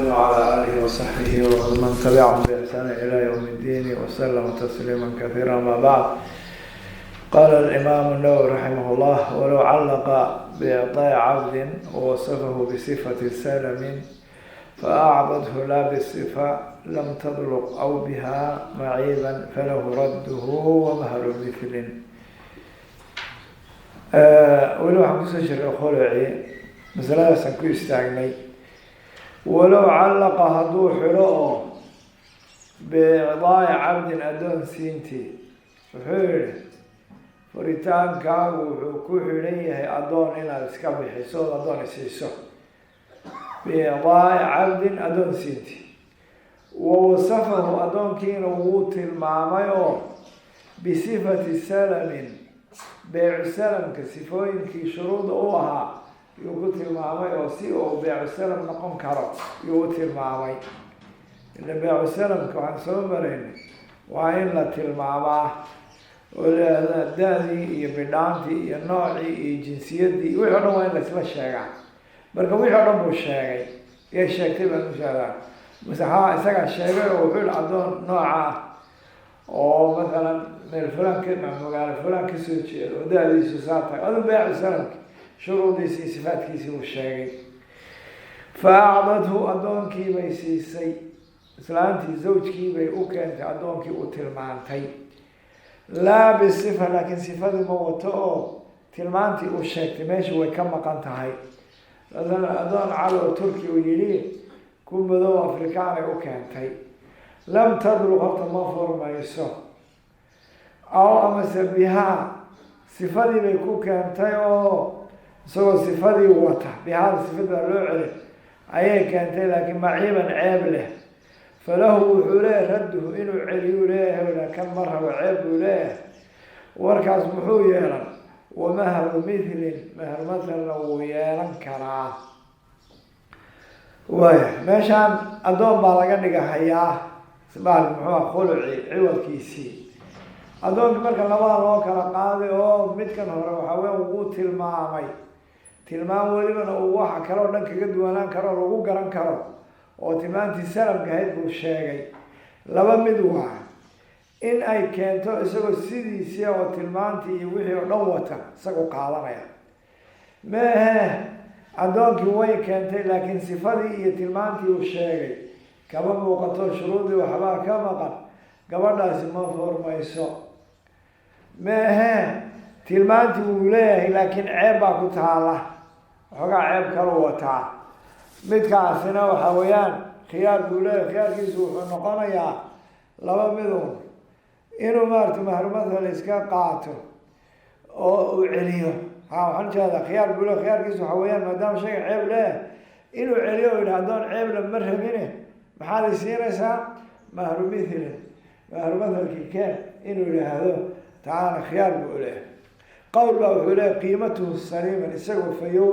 وعلى آله وصحبه ومن تبعهم بإحسان إلى يوم الدين وسلم تسليما كثيرا ما بعد. قال الإمام النووي رحمه الله: ولو علق بإعطاء عبد ووصفه بصفة سلم فأعطته لا بالصفة لم تطلق أو بها معيبا فله رده ومهر مثل. Weli waxaan kusoo jirnay khulucii, masaladaasaan ku istaagnay. Walow callaqa, hadduu xidho oo biicdaai cabdin, addoon siintii, wuxuu yihi: furitaankaagu wuxuu ku xidhan yahay addoon inaad iska bixiso ood addoon isiiso. Biicdaai cabdin, addoon siintii, wa wasafahu, addoonkiina wuu tilmaamay oo bisifati salamin, beecu salamka sifooyinkii shuruuda u ahaa yuu ku tilmaamay, oo si uu beecu salam noqon karo yuu u tilmaamay. Ila beecu salamka waxaan soo maraynay waa in la tilmaamaa oo laihahda da-dii iyo bidhaantii iyo noocii iyo jinsiyaddii, wixii o dhan waa in laisla sheegaa. Marka wixii o dhan buu sheegay, yay sheegtay baan usheegaa mase haa, isagaa sheegay oo wuxuu yihi addoon nooca ah oo mathalan meel fulaan ka, magaalo fulaan kasoo jeedo oo da-diisu saa tahay, adu beecu salamki shuruudiisii iyo sifaadkiisii uu sheegay. Fa acdathu, addoonkii bay siisay islaantii, zawjkii bay u keentay addoonkii u tilmaantay, laa bisifa, laakiin sifadii ma wato oo tilmaantii uu sheegtay meesha way ka maqan tahay. Mathalan addoon calow Turki uu yidhi, ku madow Afrikaanay u keentay. Lam tadluq, horta ma furmayso. Aw amase bihaa, sifadii bay ku keentay oo isagoo sifadii wata, bihaada sifad baa loo celin, ayay keentay, laakiin maciiban, ceeb leh. Falahu, wuxuu leeyahay, radduhu, inuu celiyuu leeyahay. Kan ma rabo, ceeb buu leeyahay. Warkaas muxuu yeelan? Wamahru mithlin, mahru mathalna wuu yeelan karaa. Waaya, meeshaan addoon baa laga dhigahayaa baal muxuua khuluci ciwadkiisii. Addoonkii marka labada loo kala qaaday oo midkan hore waxaa weya wuu tilmaamay tilmaam welibana uu waxa kale oo dhan kaga duwanaan karo oo lagu garan karo, oo tilmaantii salamka ahayd buu sheegay. Laba mid waa in ay keento isagoo sidiisii oo tilmaantii iyo wixii oo dhan wata, isagoo qaadanaya. Meehe, addoonkii way keentay, laakiin sifadii iyo tilmaantii uu sheegay kama muuqato, shuruudii waxbaa ka maqan, gabadhaasi ma furmayso. Meehe, tilmaantii wuu leeyahay, laakiin ceeb baa ku taala, waxoogaa ceeb kalu wataa. Midkaasina waxa weeyaan khiyaar buu leeyahay. Khiyaarkiisu wuxuu noqonayaa laba midun: inuu maarata mahrumathal iska qaato oo uu celiyo. Ha, waxaan ujeedaa khiyaar buu leeyahy. Khiyaarkiisu waxa weeyaan, maadaama shayga ceeb leeyahay, inuu celiyo o yidhi: addoon ceebla ma rabine, maxaad i siinaysaa? Mahru mithlin, mahru mathalkii keen, inuu yidhaahdo, taana khiyaar buu leeyahay. Qowl baa wuxuu leeyahy qiimatuhu saliiman, isagoo fayow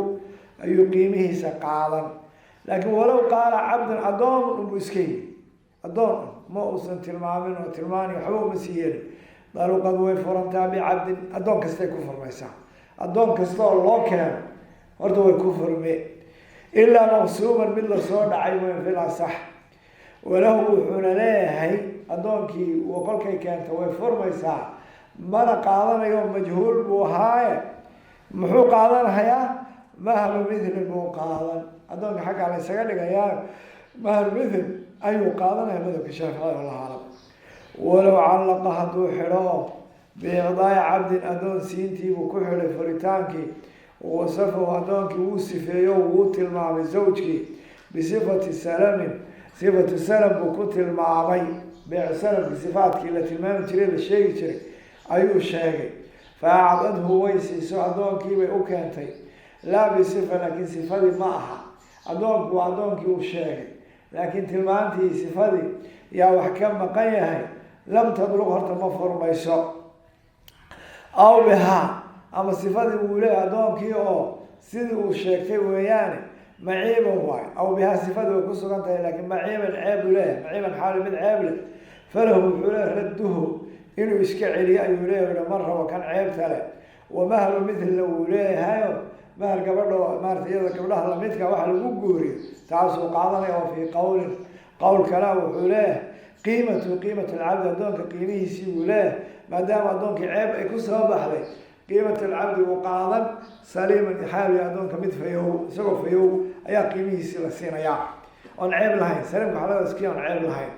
ayuu qiimihiisa qaadan. Laakiin walow qaala cabdan, addoon unbuu iska yii, addoon un ma uusan tilmaamin oo tilmaani waxba uma sii yeelin. Daluqad, way furantaa, bicabdin, addoon kastay ku furmaysaa. Addoon kasta oo loo keeno horta way ku furme, ilaa maqsuuman, mid lasoo dhacay mooy, fil asax. Walahu, wuxuuna leeyahay addoonkii kolkay keenta way furmaysaa, mana qaadanayo, majhuul buu ahaaye. Muxuu qaadanhayaa? Mahru mithli buu qaadan. Addoonka xaggaa la ysaga dhigayaa, mahru mithl ayuu qaadanaya, madhabka Shaaficida, wallahu aclam. Walow callaqa, hadduu xidho oo biicdaai cabdin, addoon siintiibuu ku xidhay furitaankii, wasafahu, addoonkii wuu sifeeyo, wuu tilmaamay zawjkii bisifati salamin, sifatu salam buu ku tilmaamay, beecu salamki sifaadkii la tilmaami jiray, la sheegi jiray ayuu sheegay. Fa acdadhu, way siiso, addoonkiibay u keentay, laa bisifa, laakiin sifadii ma aha. Addoonku waa addoonkii uu sheegay, laakiin tilmaantii sifadii yaa wax ka maqan yahay. Lam tadluq, horta ma furmayso. Aw bihaa, ama sifadii wuu leeyahay addoonkii oo sidii uu sheegtay weeyaane, maciiban waay. Aw bihaa, sifadii way ku sugan tahay, laakiin maciiban, ceeb buu leeyahay, maciiban xaali mid ceeb leh. Falahu, wuxuu leeyahay, radduhu, inuu iska celiyo ayuu leeyahay, ma rabo kan ceebta leh. Wamahru mithlna wuu leeyahayo. Mahar gabadho maarata iyada gabdhaha lamidka waxa lagu guuriyo taasuu qaadanaya. Oo fii qowlin, qowl kale wuxuu leeyahay qiimatu qiimat alcabdi, addoonka qiimihiisii buu leeyahay. Maadaama addoonkii ceeb ay ku soo baxday, qiimat alcabdi wuu qaadan saliiman xaaliya, addoonka mid fayow, isagoo fayow ayaa qiimihiisii la siinayaa oon ceeb lahayn. Saliimka waxaa laga iskii oon ceeb lahayn.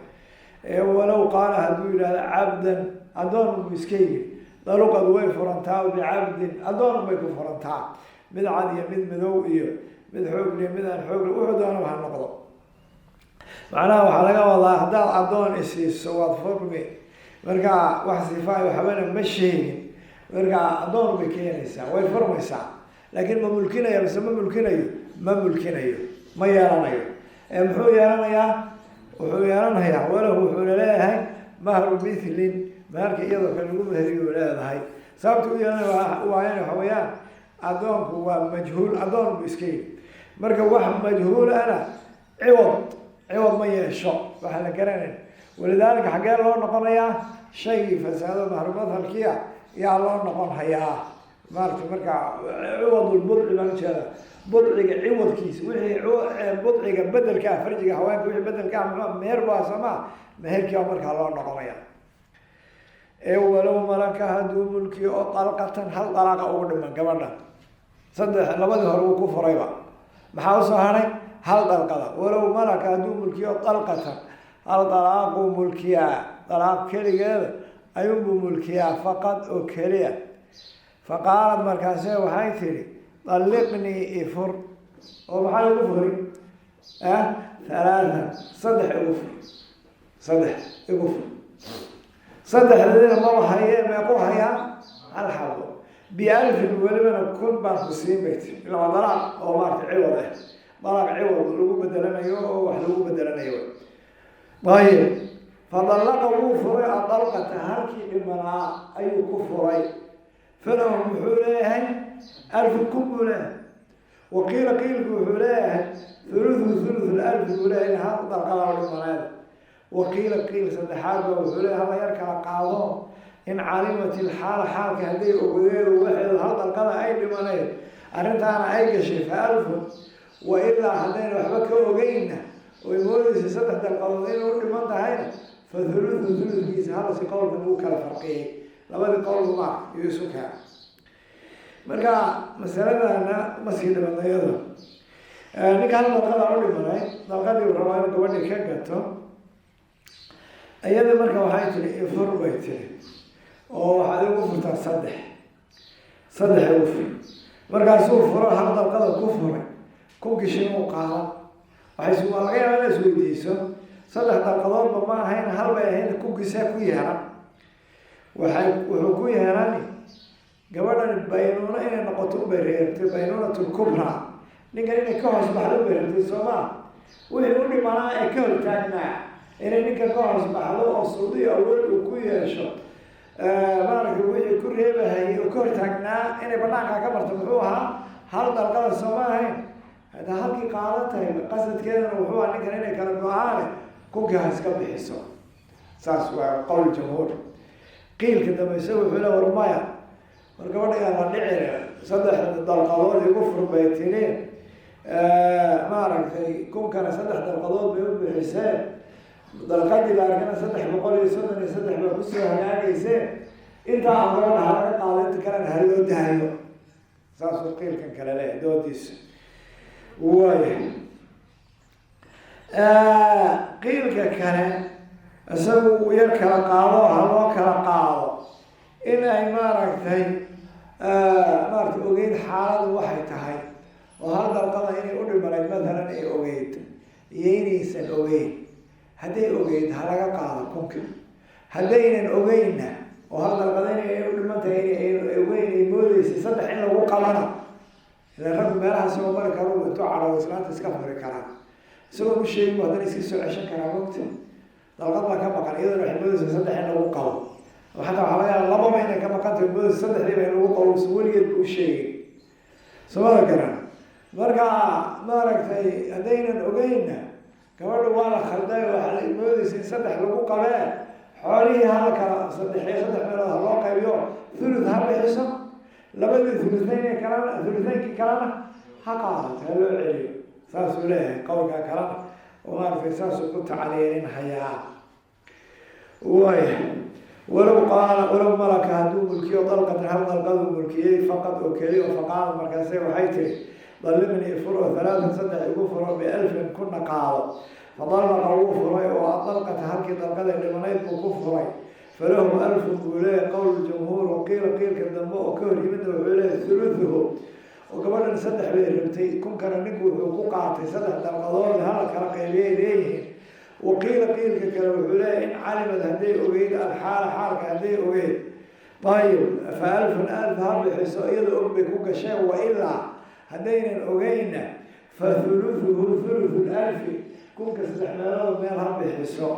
Walow qaala, hadduu yidhahdo cabdan, addoon buu iska yidhi, daluqad way furantaa, bicabdin, addoon bay ku furantaa, mid cad iyo mid madow iyo mid xoogle, mid aan xoogle, wuxuu doonaba ha noqdo. Macnaha waxaa laga wadaa haddaad addoon isiiso waad furmi. Marka wax sifaayo waxbana ma sheegin, marka addoon bay keenaysaa, way furmaysaa. Laakiin ma mulkinayo mise ma mulkinayo? Ma mulkinayo, ma yeelanayo. Ee muxuu yeelanayaa? Wuxuu yeelanayaa walahu, wuxuuna leeyahay mahru mithlin, maharka iyadoo kale lagu meheriyu leedahay. Sababta u yeelanaya waayana waxa weeyaan addoonku waa majhuul, addoon buu iska yidhi. Marka wax majhuul ana ciwad ma yeesho, waxaa la garanayn. Walidaalika xaggee loo noqonayaa? Shaygii fasaado mahrumathalkiia yaa loo noqon hayaa maarata. Marka ciwadulbudci baan ujeeda, budciga ciwadkiisa, wixii budciga bedelka ah, farjiga haweenka wixii bedelka ah, muxuu meher baa soomaa, meherkii baa markaa loo noqonaya. Ee walow malaka, hadduu mulkiyo oo dalqatan, hal dalaaqa ugu dhiman gabadha, saddex labadii hore wuu ku furayba, maxaa usoo haray? Hal dalqada. Walow malaka, hadduu mulkiyo dalqatan, hal dalaaquu mulkiyaa, dalaaq keligeeda ayuunbuu mulkiyaa faqad oo keliya. Faqaalad, markaase waxay tidhi dalliqnii, ifur. Oo maxaa igu furi? Halaathan, saddex igu fur, saddex igu fur. Saddexdeedina maba haye, meequ hayaa? Hal xabo. Bialfin, welibana 1000 baan ku siin bay tiri. Ila waa dalaaq oo maarata ciwad ah, dalaaq ciwad lagu bedelanayo oo wax lagu bedelanayo. Ayib, fadallaqa, wuu furay, adalqata, halkii dhimanaa ayuu ku furay. Falahu, muxuu leeyahay? Alfu, 1000 buu leeyahay. Waqiila, qiilku wuxuu leeyahay thuluthu thuluth alfi buu leeyahay, in hal dalqada dhimaneed. Waqiila, qiil saddexaad ba wuxuu leeyahay hala yar kala qaado, in calimat ilxaala, xaalka hadday ogodeedu waxeedu hal dalqada ay dhimaneyd, arrintaana ay gashay, fa alfun, wa ilaa haddayna waxba ka ogeynna oy moodeysay saddex dalqadood inay u dhiman tahayna, fa thuluthu, thulutkiisa. Halasi qowlkan uu kala farqiyey labadii qowlba maar iyo isu kaa. Marka masaladana ma sii dhimanna iyado ninka hal dalqada u dhimanay, dalqadii uu rabaa inuu gabadhii ka gato iyada. Marka waxay tiri ifur bay tiri, oo waxaad igu furtaa saddex, saddex igu fur. Markaasuu furo, hal dalqada ku furay, kunkii shilin uu qaadan. Waxay waa laga yaaba inay isweydiiso, saddex dalqadoodba ma ahayn, hal bay ahayn, kunkiisee ku yeelan? Waxay wuxuu ku yeelani gabadhani baynuuno inay noqoto ubay reebtay, baynuunatul kubraa, ninkan inay ka hoos baxdo ubay reebtay, soo maa? Wixii u dhimanaa ee ka hortaagnaa inay ninkan ka hoos baxdo oo suudiyo awood uu ku yeesho, maaragtay, wixii ku reebahayay oo ka hortaagnaa inay banaankaa ka marto muxuu ahaa? Hal dalqada, sooma ahayn? Haddaa halkii qaadan tahay, qasadkeedana wuxuu ahaa ninkan inay kala go-aane, kunkii ha iska bixiso. Saas waa qowl jamhuur. Qiilka dambe isaga wuxuu le war maya, war gabadha yaan la dhicin, saddex dalqadood igu fur bay tiri, maaragtay, kunkana saddex dalqadood bay u bixiseen, dalqadii la arkana 333 baa kusoo hagaagayseen, intaa aan gabadha halaga qaado, inta kalena ha loo daayo. Saasuu qiilkan kale leh doodiisa waaya. Qiilka kale isagu uu yar kala qaado, ha loo kala qaado in ay maaragtay ogeyd xaaladu waxay tahay, oo hal dalqada inay u dhimanayd mathalan ay ogeyd iyo inaysan ogeyn. Hadday ogeyd ha laga qaado kunka, haddaynan ogeynna oo hal dalqada inay u dhiman tahay inay ogeyn ay moodeysay saddex in lagu qabana, ilan raggu meelaha isagoo mari karo intuu cadhoodo islaanta iska furi karaa, isagoo u sheegin bu haddana iska soo ceshan karaa. Mogta dalqad baa ka maqan, iyadona waxay moodeysaa saddex in lagu qabo, xataa waxaa laga yaaba lababa inay ka maqan tahay, moodeysa saddexdiiba in lagu qabo, usan weligeed ba u sheegin, samada garan. Marka maaragtay haddaynan ogeynna gabadha waa la khalday, waxaa la moodeysa in saddex lagu qabee, xoolihii hala kala saddexiyo, saddex meelood ha loo qaybiyo, thuluth ha bixiso, Labadii thuluthayn kalena, thuluthaynkii kalena ha qaadato, ha loo celiyo, saasuu leeyahay qowlka kalena oo maaragtay saasuu ku tacliilinhayaa. Waaya, walow qaala, walow malaka, hadduu mulkiyo, dalqatan, hal dalqaduu mulkiyey, faqad, oo keli oo, faqaala, markaase waxay tiri: "Dalliqnii, fur oo halaatan, saddex igu furo, bialfin, kuna qaado." Fadallaqa, wuu furay oo adalqata, halkii dalqada dhimanayd buu ku furay. Falahu alfun buu leeyahy, qowl jumhuur. Waqiila, qiilka dambe oo ka hor yimidna wuxuu leeyahy thuluthuhu. Oo gabadhan saddex bay rabtay, kunkana ninku wuxuu ku qaatay saddex dalqadood, hala kala qaybiyay leeyihiin. Waqiila, qiilka kale wuxuu leeyahy in calimad, hadday ogeyd, alxaala, xaalka hadday ogeyd, ayib, fa alfun, alf ha bixiso, iyada og bay ku gasheen. Wailaa, haddaynan ogeynna, fa thuluthuhu, thuluthu alfi, kunka saddex meelood meel ha bixiso.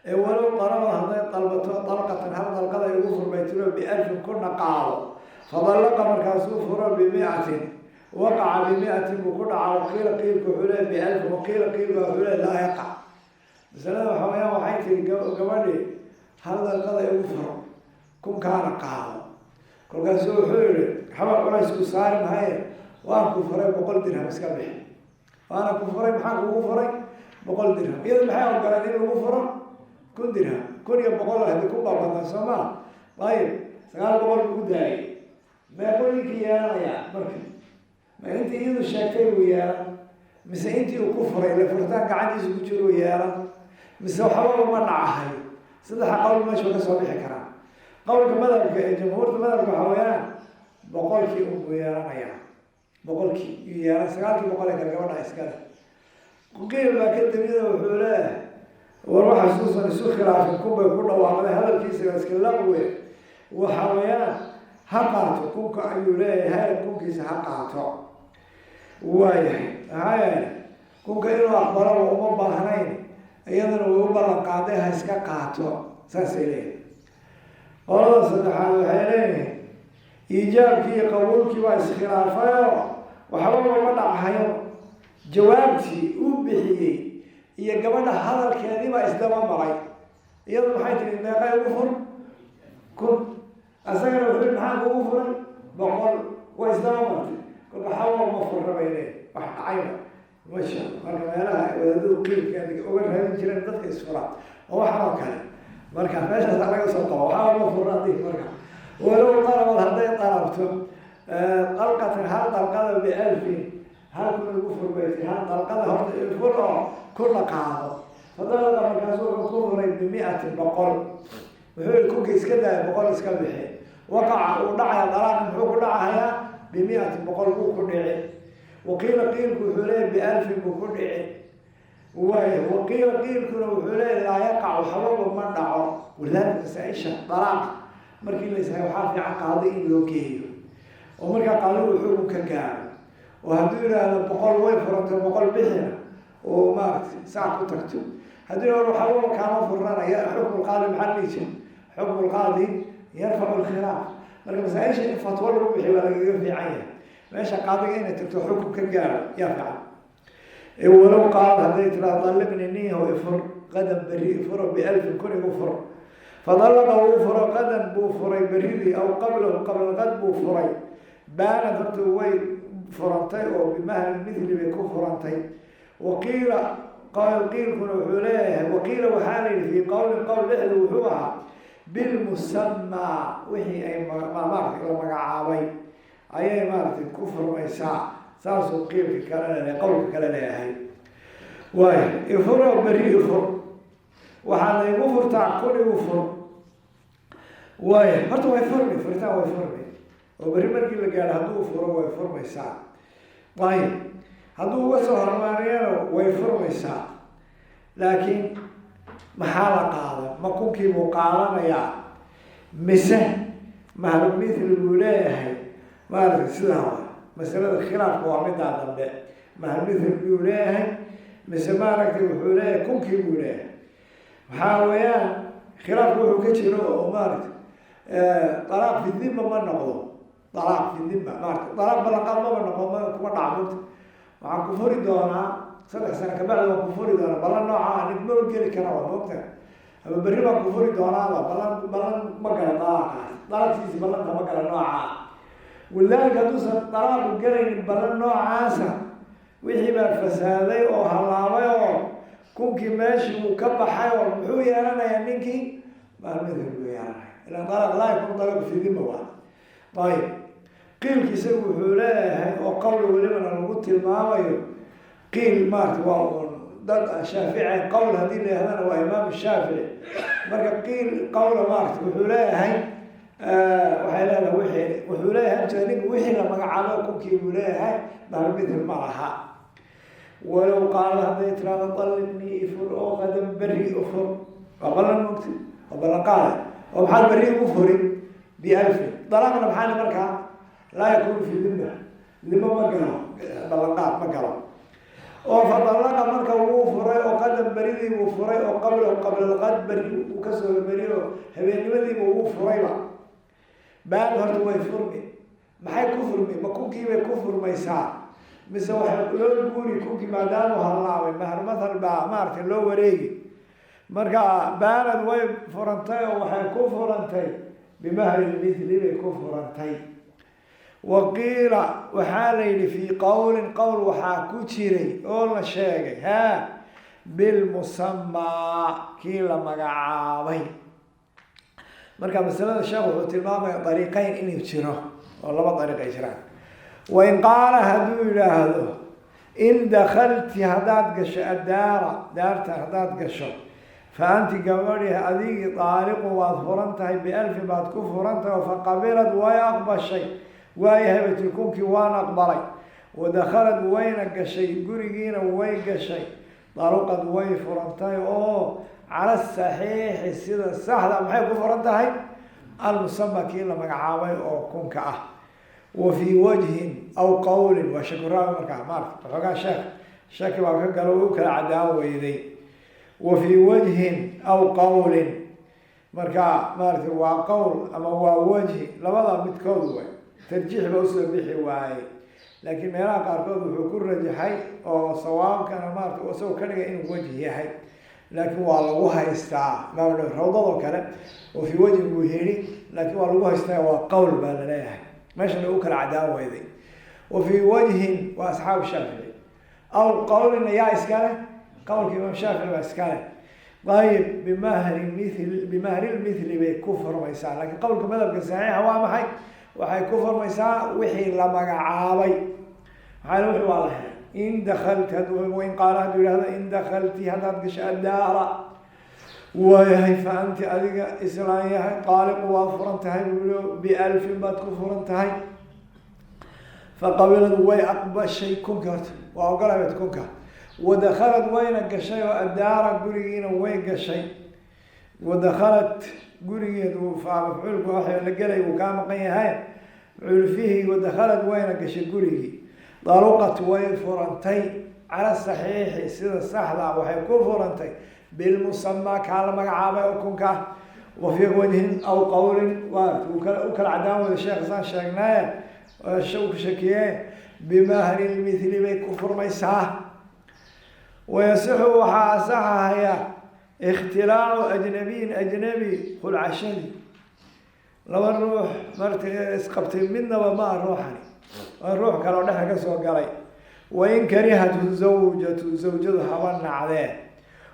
Walow dalaba, hadday dalbato, dalqatan, hal dalqada igu furmaytiro, bialfin, kuna qaado. Fadallaqa, markaasuu furo, bimiatin, waqaca, bimiatin buu ku dhaca. Waqiila, qiilka wuxuu leey bialfin. Waqiila, qiilka wuxuu leey laa yaqac. Masalada waxa weyaan, waxay tiri gabadhii: "Hal dalqada igu furo, kunkaana qaado." Kolkaasu wuxuu yihi: "Xaba culays ku saari mahaye, waan ku furay, 100 dirham iska bixi, waana ku furay." Maxaan kugu furay? 100 dirham. Iyada maxay ogoleen? In lagu furo 1000 dirham, 1100 hadii ku baabadnaa, soo maa? Ayib, 900 buu ku daayay. Meequu ninkii yeelanayaa marka? Ma intii iyadu sheegtay buu yeelan, mise intii uu ku furay, ile furitaan gacantiisa ku jiruu yeelan, mise waxbaba ma dhacahayo? Saddexa qowl meesha ka soo bixi karaa. Qowlka madhabka ee jamhuurta madhabka waxa weeyaan 100-kii unbuu yeelanayaa, 100-kii yuu yeelan, 900-kii ee kale gabadha iskale. Qiil baa ka damida, wuxuu leeyahay: war, waxaasuusan isu khilaafin, kun bay ku dhawaaqday, hadalkiisa waa iska laqwe, waxa weeyaan ha qaato kunka ayuu leeyahay, kunkiisa ha qaato. Waayahay, maxaa yeelay kunka inuu aqbalaba uma baahnayn, iyadana way u ballan qaaday, ha iska qaato, saasay leeyihin. Qolada saddexaad waxay leeyihiin iijaabkii iyo qabuulkii waa iskhilaafayo, waxba lama dhachayo. Jawaabtii uu bixiyey iyo gabadha hadalkeedii baa isdaba maray. Iyadu maxay tiri? "Meeqa igu fur?" 1000. Asagana wuxuu yii: "Maxaan kugu furay?" 100. Waa isdaba martay, kolka xawa ma furra bay leeyihin, wax dhacayba masha. Marka meelaha wadaadadu qiilka uga raadin jireen dadka isfura oo waxan oo kale, marka meeshaas laga soo qabo, waxaa ma furra adii. Marka walow dalabad, hadday dalabto, dalqatan, hal dalqada, bialfin, hal kun igu furbaytay, hal dalqada horta fur oo kuna qaado. Fadalaqa, markaasu wuxuu ku furay bimiatin, 100. Wuxuu yihi: "Kunka iska daaya, 100 iska bixi." Waqaca, uu dhacaya dalaaq. Muxuu ku dhacahayaa? Bimiatin, 100 buu ku dhici. Waqiila, qiilku wuxuu leeyahy bialfin buu ku dhici. Waay, waqiila, qiilkuna wuxuu leeyahy laa yaqac, waxbaba ma dhaco. Walidaalika masaa-isha dalaaqa markii la ishayo, waxaa fiican qaado in loo geeyo oo markaa qaadigu wuxuu ka gaaro, oo hadduu yidhaahdo 100 way furantay, 100 bixina, oo maaragtay saa ku tagto. Haddii hore waxbaba kaama furanaya, xukmu lqaadi, maxaa dhihi jira? Xukmu lqaadi yarfacu lkhilaaf. Marka masaa-isha in fatwo lagu bixiyo waa lagaga fiican yahay, meesha qaadiga inay tagto, xukum ka gaaro yaa fiican. Walow qaal, hadday tiraa: "Dalliqni, niyaho ifur, qadan, berri ifuro, bialfin, kun igu fur." Fadallaqa, wuu furo, qadan buu furay, berridii, aw qablahu, qabla qad buu furay. Baanad, horta way furantay oo bimahri mithli bay ku furantay. Waqiila, qiilkuna wuxuu leeyahay, waqiila, waxaa la yihi fii qowlin, qowl dhexdu wuxuu ahaa bilmusamaa, wixii ay maarata la magacaabay ayay maaragtay ku furmaysaa, saasuu qiilka kale leeyahay, qowlka kale leeyahay. Waay, ifuro berri, ifur, waxaadna igu furtaa kun, igu fur. Waay, horta way furmi, furitaan way furmi oo berri markii la gaadho hadduu furo way furmaysaa. Ayib, hadduu uga soo hormaariyana way furmaysaa. Laakiin maxaa la qaada? Ma kunkii buu qaadanayaa mise mahru mithli buu leeyahay? Maaragtay, sidaa waa masalada khilaafka, waa midaa dambe. Mahru mithli buu leeyahay mise maaragtay wuxuu leeyahay kunkii buu leeyahay? Waxaa weeyaan khilaafku wuxuu ka jiro oo maaragtay dalaaq fi dhima ma noqdo, dalaaq fi dhima maarata, dalaaq ballanqaad maba noqdo, ma kuma dhacmut. "Waxaan ku furi doonaa 3 sano kabacdi, waan ku furi doonaa," ballan nooca nin ma geli kara, waa moogta. Ama berri baan ku furi doonaaba, ballan ballan ma gala dalaaqaas, dalaaqsiisi ballanta ma gala noocaa. Walidaalika hadduusan dalaaqu gelaynin ballan noocaasa, wixii baa fasaaday oo hallaabay oo kunkii meeshii uu ka baxay, oo muxuu yeelanayaa ninkii? Maalmidka buu yeelanaya, ilaan dalaaq laa yakun dalaaqu fi dhimma waa. Ayib, qiilki isagu wuxuu leeyahay oo qowl welibana lagu tilmaamayo qiil, maarata, waa uun dad shaafici qowl haddii la yahdana waa Imaam Shaafici. Marka qiil qowla, maarata, wuxuu leeyahay, waxay leedahay wixii wuxuu leeyahay jeeda ninku wixii la magacaabo kunkii buu leeyahay, maalmithil ma laha. Walow qaala, hadday tiraahdo: "Talliqnii, ifur oo qadan, berri ifur," waa ballan mogti, waa ballan qaada oo maxaad berri ugu furin? Bialfin. Dalaaqna maxaa markaa? Laa yakunu fi dhimma, dhimo ma galo, ballanqaad ma galo. Oo fadalaqa, marka wuu furay oo qadan, beridii buu furay, oo qablahu qabla alqad, beri uu kasoo hormariy oo habeennimadiiba wuu furayba. Baal horta way furmi. Maxay ku furmi? Ma kunkiibay ku furmaysaa mise waxay loo guuri kunkii maadaamu hallaabay, mahar mathal baa maaragtay loo wareegi? Marka baanad way furantay oo waxay ku furantay bimahri lmithli bay ku furantay. Wa qiila, waxaa la yidhi, fii qowlin, qowl waxaa ku jiray oo la sheegay ha bilmusamaa, kii la magacaabay. Marka masalada sheekh wuxuu tilmaamaya dariiqeyn inuu jiro oo laba dariiq ay jiraan. Wain qaala, hadduu yidhaahdo: "In dakalti, haddaad gasho, addaara, daarta haddaad gasho, fa anti, gabadhi, adigii, daaliqun, waad furan tahay, bialfin baad ku furan tahay." Oo faqabilad, way aqbashay. "Waayahay," bay tiri, "kunkii waan aqbalay." Wadakhalad, wayna gashay, gurigiina way gashay. Daluqad, way furantay oo cala saxiixi, sida saxda, maxay ku furan tahay? Almusama, kii la magacaabay oo kunka ah. Wa fii wajhin aw qowlin, waa shakuraawi. Markaa maarata waxoogaa sheekh shaki baa ka galo, u kala cadaan weyday. Wa fii wajhin aw qowlin, marka maarata waa qowl ama waa wajhi, labada midkood way, tarjiix ba usoo bixi waayey. Laakiin meelaha qaarkood wuxuu ku rajaxay oo sawaabkana maarata isagoo ka dhigay inuu wajhi yahay, laakiin waa lagu haystaa. Imaam rawdadoo kale wa fii wajhin buu yidhi, laakiin waa lagu haystaa, waa qowl baa laleeyahay, meeshana u kala cadaan weyday. Wa fii wajhin waa asxaabu Shaafici, aw qowlina yaa iskale? Qowlka Imaam Shaafici baa iskale. Ayib, bimahri mithl, bimahri lmithli bay ku furmaysaa. Laakiin qowlka madhabka saxiixa waa maxay? Waxay ku furmaysaa wixii la magacaabay. Maxaa wixii waa la helay? In dakalti, wain qaala, hadduu yihahdo: "In dakalti, haddaad gasho, addaara, waayahay, fa anti, adiga islaan yahay, qaaliqu, waad furan tahay," buu, "bialfin baad ku furan tahay." Faqabilad, way aqbashay kunka, horta waa ogolahayd kunka. Wadakhalad, wayna gashay oo addaara, gurigiina way gashay. Wadakhalat, gurigeed mafcuulku waxa la gelay uu kaa maqan yahay, mafcuul fihi. Wadakhalad, wayna gashay gurigii. Daluqat, way furantay cala saxiixi, sida saxda waxay ku furantay bilmusamaa, kaa la magacaabay oo kunka. Wa fii wajhin aw qowlin, waa u kala cadaan wada sheekh saan sheegnaye ku shakiye, bimahri lmithli bay ku furmaysaa. Wayasixu, waxaa asaxahaya, ikhtilaacu ajnabiyin, ajnabi khulcashadii. Laba ruux marta isqabtay, midnaba ma ah ruuxani, waa ruux kale oo dhexa ka soo galay. Wain karihatu zawjatu, zawjadu haba nacdee.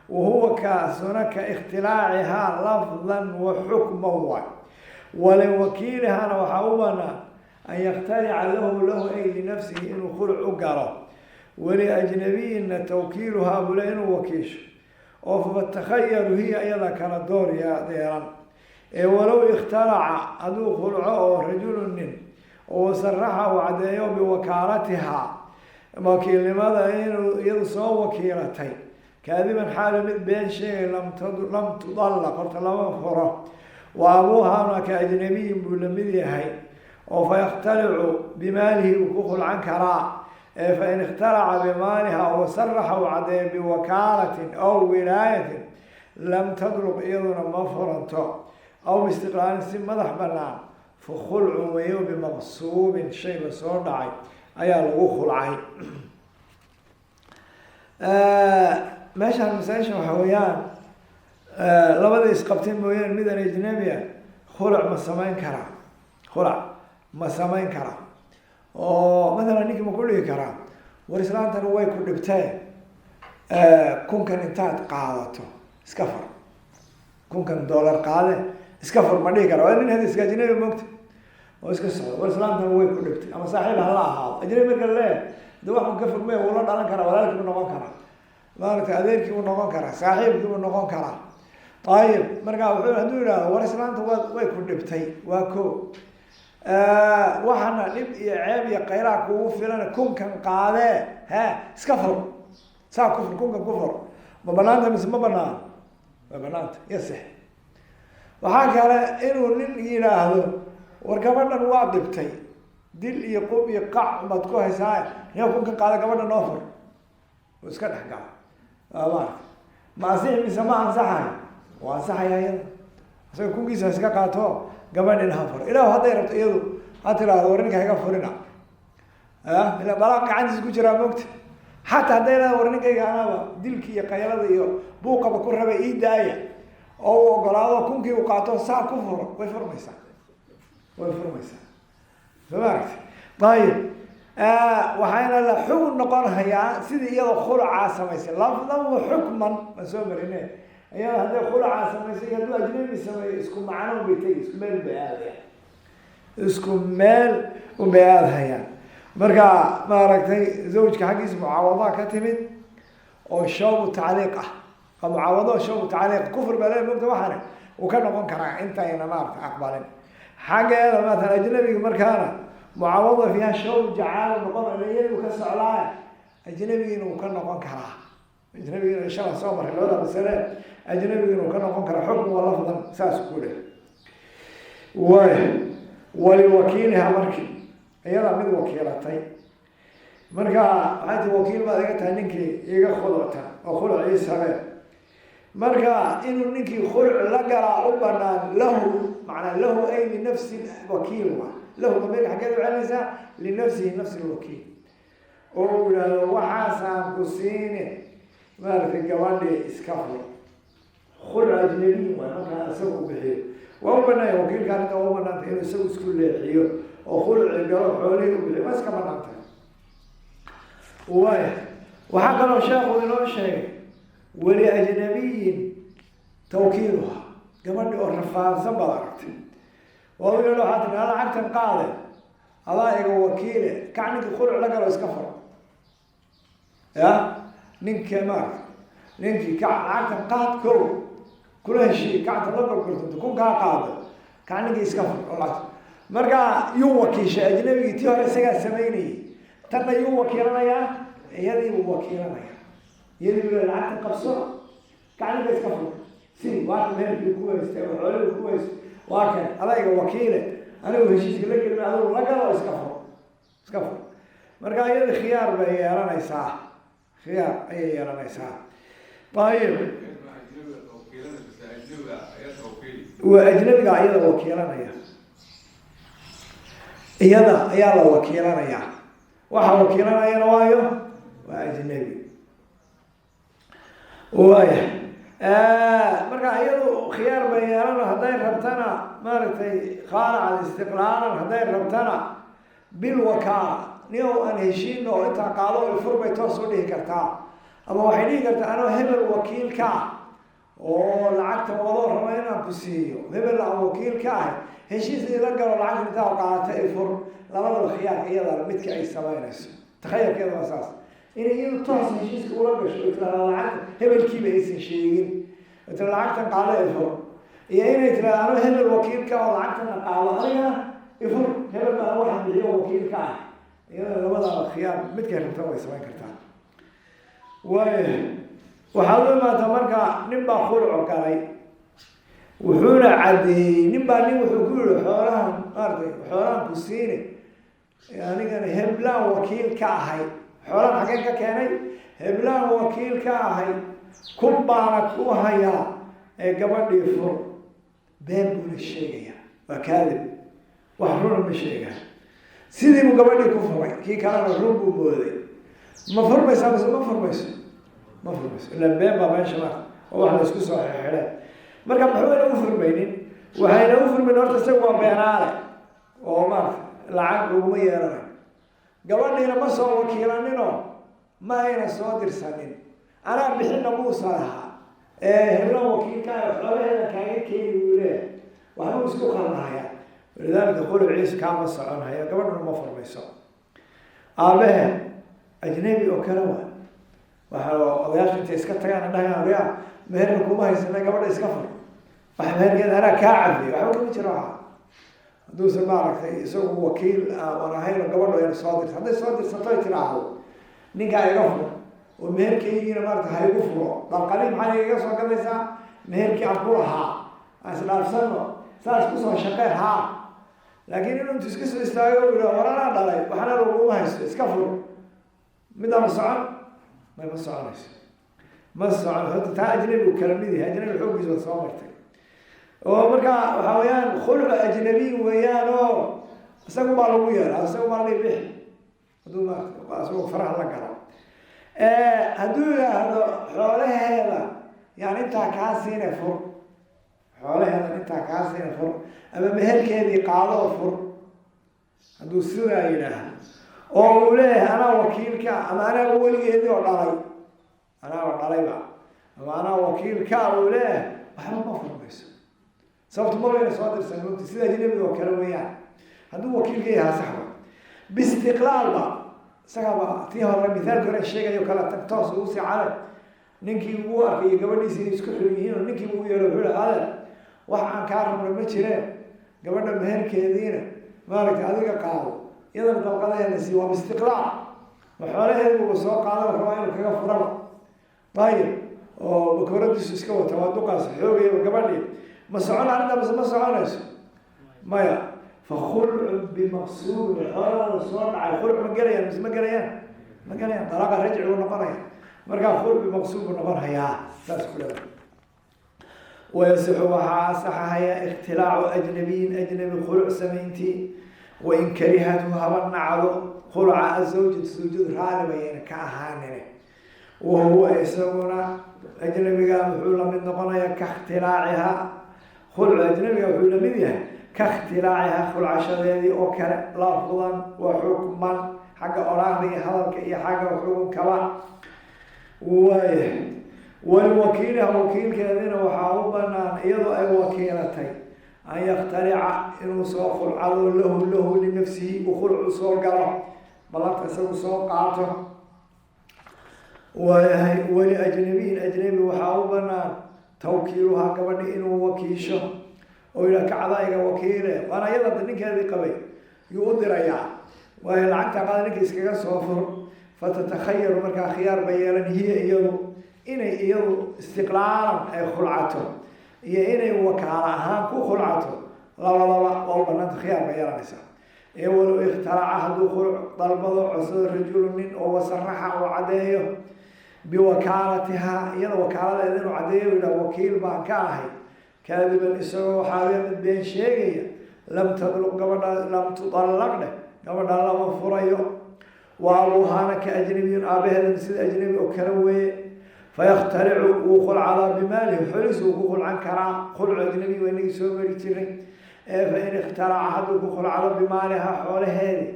Wahuwa kaasuna ka ikhtilaacihaa lafdan wa xukman waay. Waliwakiilihana waxaa u banaan an yakhtalica lahu, lahu ay linafsihi, inuu khuluc u galo. Waliajnabiyina tawkiiluhaa bule, inuu wakiisho oo fatakhayaru hiya, iyada kala door yeelan. Ee walow ikhtalaca, hadduu khulco oo rajulu nin oo wasaraxa uu caddeeyo biwakaalatihaa, wakiilnimada inuu iyadu soo wakiilatay, kaadiban, xaala mid been sheegay, lam tudallaq, horta lama furo. Wa abuuhana ka ajnabiyin buu lamid yahay oo fa yakhtalicu bimaalihi, uu ku khulcan karaa. Ee fain ikhtalaca bimaaliha wasaraxa uu caddeeyo biwakaalatin aw wilaayatin, lam tadluq, iyaduna ma furanto. Aw biistiqlaalin, si madax banaan, fa khulcun weeyo bimaqsuubin, shay la soo dhacay ayaa lagu khulcay. Meeshaan masaa-isha waxa weeyaan Labada isqabtay mooyaane midaan ajnabi ah khulac ma samayn karaa? Khulac ma samayn karaa? Oo mathalan ninkii ma ku dhigi karaa, war islaantan way ku dhibtee, 1000-kan intaad qaadato iska fur, $1000 qaade iska fur, ma dhihi kara? Waa nin hada iska ajnabi moogta oo iska socda. War islaantan way ku dhibtay, ama saaxiib hala ahaado. Ajnabi marka laleeyahay de waxun ka fogmay, wuu la dhalan karaa, walaalkii buu noqon karaa, maaragtay, adeerkii buu noqon karaa, saaxiibkii buu noqon karaa. Ayib, marka wuxuu hadduu yidhahdo, war islaanta waa way ku dhibtay, waa ko waxaana dhib iyo ceeb iyo qaylaha kugu filan, 1000-kan qaadee, he iska fur, saa ku fur, 1000-kan ku fur, ma banaanta mise ma banaan? Ma banaanta, yasex. Waxaa kale inuu nin yidhaahdo, war gabadhan waa dhibtay, dil iyo qub iyo qac baad ku haysaa, niyo 1000-kan qaada, gabadha noo fur, uu iska dhex gala, maarata, ma ansixi mise ma ansaxayo? Waa ansaxaya. Iyada isaga 1000-kiisa ha iska qaato, gabadhin ha furo. Ilaah, hadday rabto iyadu ha tiraahdo, war ninka iga furina, ila dalaaq gacantiisa ku jiraa moogta. Xataa hadday leeda, war ninkayga anaaba dilki iyo qaylada iyo buuqaba ku raba, ii daaya, oo uu ogolaado, 1000-kii uu qaato, saa ku furo, way furmaysaa, way furmaysaa. Soo ma aragti? Ayib, waxayna la xugun noqon hayaa sidii iyadoo khulacaa samaysay, lafdan wa xukman waan soo marine. Iyada hadday khulacaa samaysay iyo hadduu ajnabi sameeyo, isku macno bay tegi, isku meel bay aadayaan, isku meel unbay aadhayaan. Marka maaragtay, zawjka xaggiisa mucaawadaa ka timid oo shawbu tacliiq ah, waa mucaawado shawbu tacliiq, kufr baa le mogta, waxaana uu ka noqon karaa intayna maarata aqbalin. Xaggeeda maatalan ajnabiga markaana mucaawada fiiha shawb jacaal noqon, iyadu ka socdaa, ajnabigiina uu ka noqon karaa. Ajnabigiina insha Allah soo maray labada masale, ajnabigiina uu ka noqon karaa xukm wa lafdan, saas ku leh. Way waliwakiiliha, marki iyadaa mid wakiilatay, marka waxay tii, wakiil baad iga tahay ninkii iga khulucta oo khuluc ii samee. Marka inuu ninkii khuluc la galaa u banaan lahu, macnaa lahu ay linafsi wakiil, wa lahu damiirka xaggeed u celinaysaa? Linafsihi, nafsi lwakiil, oo uu yidhaahdo, waxaasaan ku siine, maaragtay, gabadhii iska fur. Khuluc ajnabiy waay. Markaa isaga u bixiyo waa u banaanya wakiilka, arrinta waa u banaantay inuu isagu isku leexiyo oo khuluci galo, xoolihii u bixiyo, waa iska banaan tahay. Waaya, waxaa kaloo sheekhu inoo sheegay weli ajnabiyin tawkiiluha. Gabadhi oo rafaadsan baad aragtay, waa u yeedho, waxaa tii, lacagtan qaade, adaa iga wakiile, kac ninkii khuluc la galo, iska furo. Ya ninka maarata, ninkii kac, lacagtan qaad, ko kula heshiiy, kacta la gorgortanto, 1000-kaa qaado, kac ninkii iska fur oo lacagta. Marka yuu wakiishay? Ajnabigii. Tii hore isagaa samaynayay, tanna yuu wakiilanayaa? Iyadii buu wakiilanaya. Iyadii buu lacagta qabso, kac ninka iska fur, si waa kan meherkii ku haystay ama xoolihii ku haystay, waa kan adayga wakiile, anigu heshiiska la gelin, adigu la galo, iska fur, iska fur. Marka iyada khiyaar bay yeelanaysaa, khiyaar ayay yeelanaysaa. Ayib, waa ajnabiga iyada wakiilanaya, iyada ayaa la wakiilanayaa. Waxa wakiilanayana waayo waa ajnabi. Waaya, marka iyadu khiyaar bay yeelano, hadday rabtana maaragtay khaalacan istiqlaalan, hadday rabtana bilwakaala, nin aan heshiino oo intaa qaado ifur bay toos u dhihi kartaa, ama waxay dhihi kartaa, anoo hebel wakiil ka ah oo lacagta wadoo rabo inaan ku siiyo, hebel aan wakiil ka ahay, heshiis ila galo, lacagta intaa qaadata ifur. Labadaba khiyaarka iyadana midka ay samaynayso, takhayarkeeda waa saas, inay iyadu toos heshiiska ula gasho oo tirahda lacagta hebelkiiba aysan sheegin oo tira lacagtan qaado ifur, iyo inay tirahda anoo hebel wakiilka oo lacagtana qaado, anigana ifur, hebel baa waxaan bixiyo wakiilka ah. Iyada labadaba khiyaar midkay rabta way samayn kartaa. Waaya, waxaad u imaataa marka nin baa khuluc galay, wuxuuna caddeeyey, nin baa nin wuxuu ku yihi, xoolahan maaratay, xoolahan ku siine, anigana heblaan wakiil ka ahay. Xoolahan xaggeen ka keenay? Heblaan wakiil ka ahay, 1000 baana ku hayaa, ee gabadhii fur. Been buuna sheegayaa, waa kaadib, wax runa ma sheegaa. Sidii buu gabadhii ku furay, kii kalena run buu mooday. Ma furmaysaa mise ma furmayso? Ma furmayso, ilaan been baa meesha maarta oo wax la isku soo xirxidhay. Marka maxbayna u furmaynin? Waxayna u furmayn, horta isaga waa beenaale oo maarata lacag laguma yeelanayo. Gabadhiina ma soo wakiilaninoo ma ayna soo dirsanin, anaa bixinna muusa lahaa, heblan wakiilkaayo xoolaheeda kaaga keeni buu leeyahay, waxbuu isku khaldahaya. Walidaalika khuluciisu kaama soconhayo, gabadhuna ma furmayso. Aabahe ajnabi oo kale waa, waxa odayaasha intay iska tagaan indhahaan, odayaa meherna kuma haysana, gabadha iska fur, waxa meherkeeda anaa kaa cafiyo, waxba kama jiro. Waxa hadduusan maaragtay isagu wakiil aan ahayn oo gabadhu ayna soo dirta, hadday soo dirsato ay tiraahdo ninkaa iga fur oo meherkaygiina maarata ha igu furo, dalqali maxaa igaga soo gadaysaa, meherkii aan ku lahaa aan isdhaafsano, saas kusoo shaqee haa. Laakiin inuu intu iska soo istaago u yidhaha war anaa dhalay, waxna laguma haysto, iska fur, midaama socon may, ma soconayso, ma socon. Horta taa ajnabi uu kala mid yahay, ajnabi xooggiisa waad soo martay oo marka waxa weeyaan khulca ajnabiy weeyaan, oo isagu baa lagu yeelaa, isagu baa la bixi hadduu maarata isagoo faraha la galo. Hadduu yidhaahdo xoolaheeda yani intaa kaa siine fur, xoolaheedan intaa kaa siine fur, ama meherkeedii qaadoo fur, hadduu sidaa yidhaahdo oo uu leeyahay anaa wakiilka ama anaa weligeedii oo dhalay, anaaba dhalayba ama anaa wakiilka uu leeyahay, waxba ma furmayso. Sababto ma bayna soo dirsan mogti, sida ajnabiga oo kale weeyaan. Hadduu wakiilka yahaa saxba biistiqlaalba, isagaba tii hore mithaalki hore sheegayo kala tag toos ugu sii cale. Ninkii uu arkay gabadhiisi inay isku xun yihiin oo ninkii uu yeedho, wuxuu yihi adeer wax aan kaa rabno ma jireen, gabadha meherkeediina maaragtay adiga qaado, iyadana dalqadaheeda sii, waa biistiqlaal, ma xoolaheeduba soo qaada, rabaa inuu kaga furaba. Ayib, oo bakooradiisu iska wata, waa duqaas xoogayaba gabadhii, ma socon arrinta mase ma soconayso? Maya. Fa khulcun bimaqsuudin, xoolaha soo dhacay khulc ma gelayaan mise ma gelayaan? Ma gelayaan, dalaaqa rajci buu noqonaya. Markaa khulc bimaqsuud buu noqonayaa, saas ku leedahay. Wayasixu waxaa asaxahaya ikhtilaacu ajnabiyin, ajnabi khuluc samayntii, wain karihatu haba nacdo khulca azawjatu, zawjadu raali bayayna ka ahaanine. Wahuwa isaguna ajnabiga wuxuu lamid noqonayaa ka ikhtilaacihaa, khulcu ajnabiga wuxuu lamid yahay ka ikhtilaacihaa khulcashadeedii oo kale, lafdan wa xukman, xagga oraahda iyo hadalka iyo xagga xukunkaba. Waaya, waliwakiiliha, wakiilkeedina waxaa u banaan iyadoo ay wakiilatay an yakhtalica inuu soo khulcado lahu linafsihi, uu khulcu soo galo, ballanta isagu soo qaato. Waayahay, weli ajnabiyin, ajnabi waxaa u banaan tawkiiluhaa, gabadhi inuu wakiisho oo yidhaha kacdayga wakiile, waana iyada ninkeedii qabay yuu u dirayaa, waayo lacagta qaada ninka iskaga soo fur. Fatatakhayaru, markaa khiyaar bay yeelan hiya iyadu, inay iyadu istiqlaalan ay khulcato iyo inay wakaalo ahaan ku khulcato, labadaba waa u banaanta, khiyaar bay yeelanaysaa. Ee walow ikhtalaca, hadduu khuluc dalbado codsado rajulu nin oo wasaraxa oo caddeeyo biwakaalatihaa, iyada wakaaladeeda inuu caddeeyo, yidhaha wakiil baan ka ahay, kaadiban isagoo waxaa mid been sheegaya, lam tadluq gabadha, lam tudallaq dheh, gabadha lama furayo. Wa abuuhaana ka ajnabiyun, aabaheedan sida ajnabi oo kale weeye. Fayakhtalicu, wuu khulcadaa bimaalihi, xoolihiisa wuu ku khulcan karaa, khulcu ajnabi waa inagii soo mari jiray. Ee fa in ikhtalaca, hadduu ku khulcado bimaaliha xoolaheedi,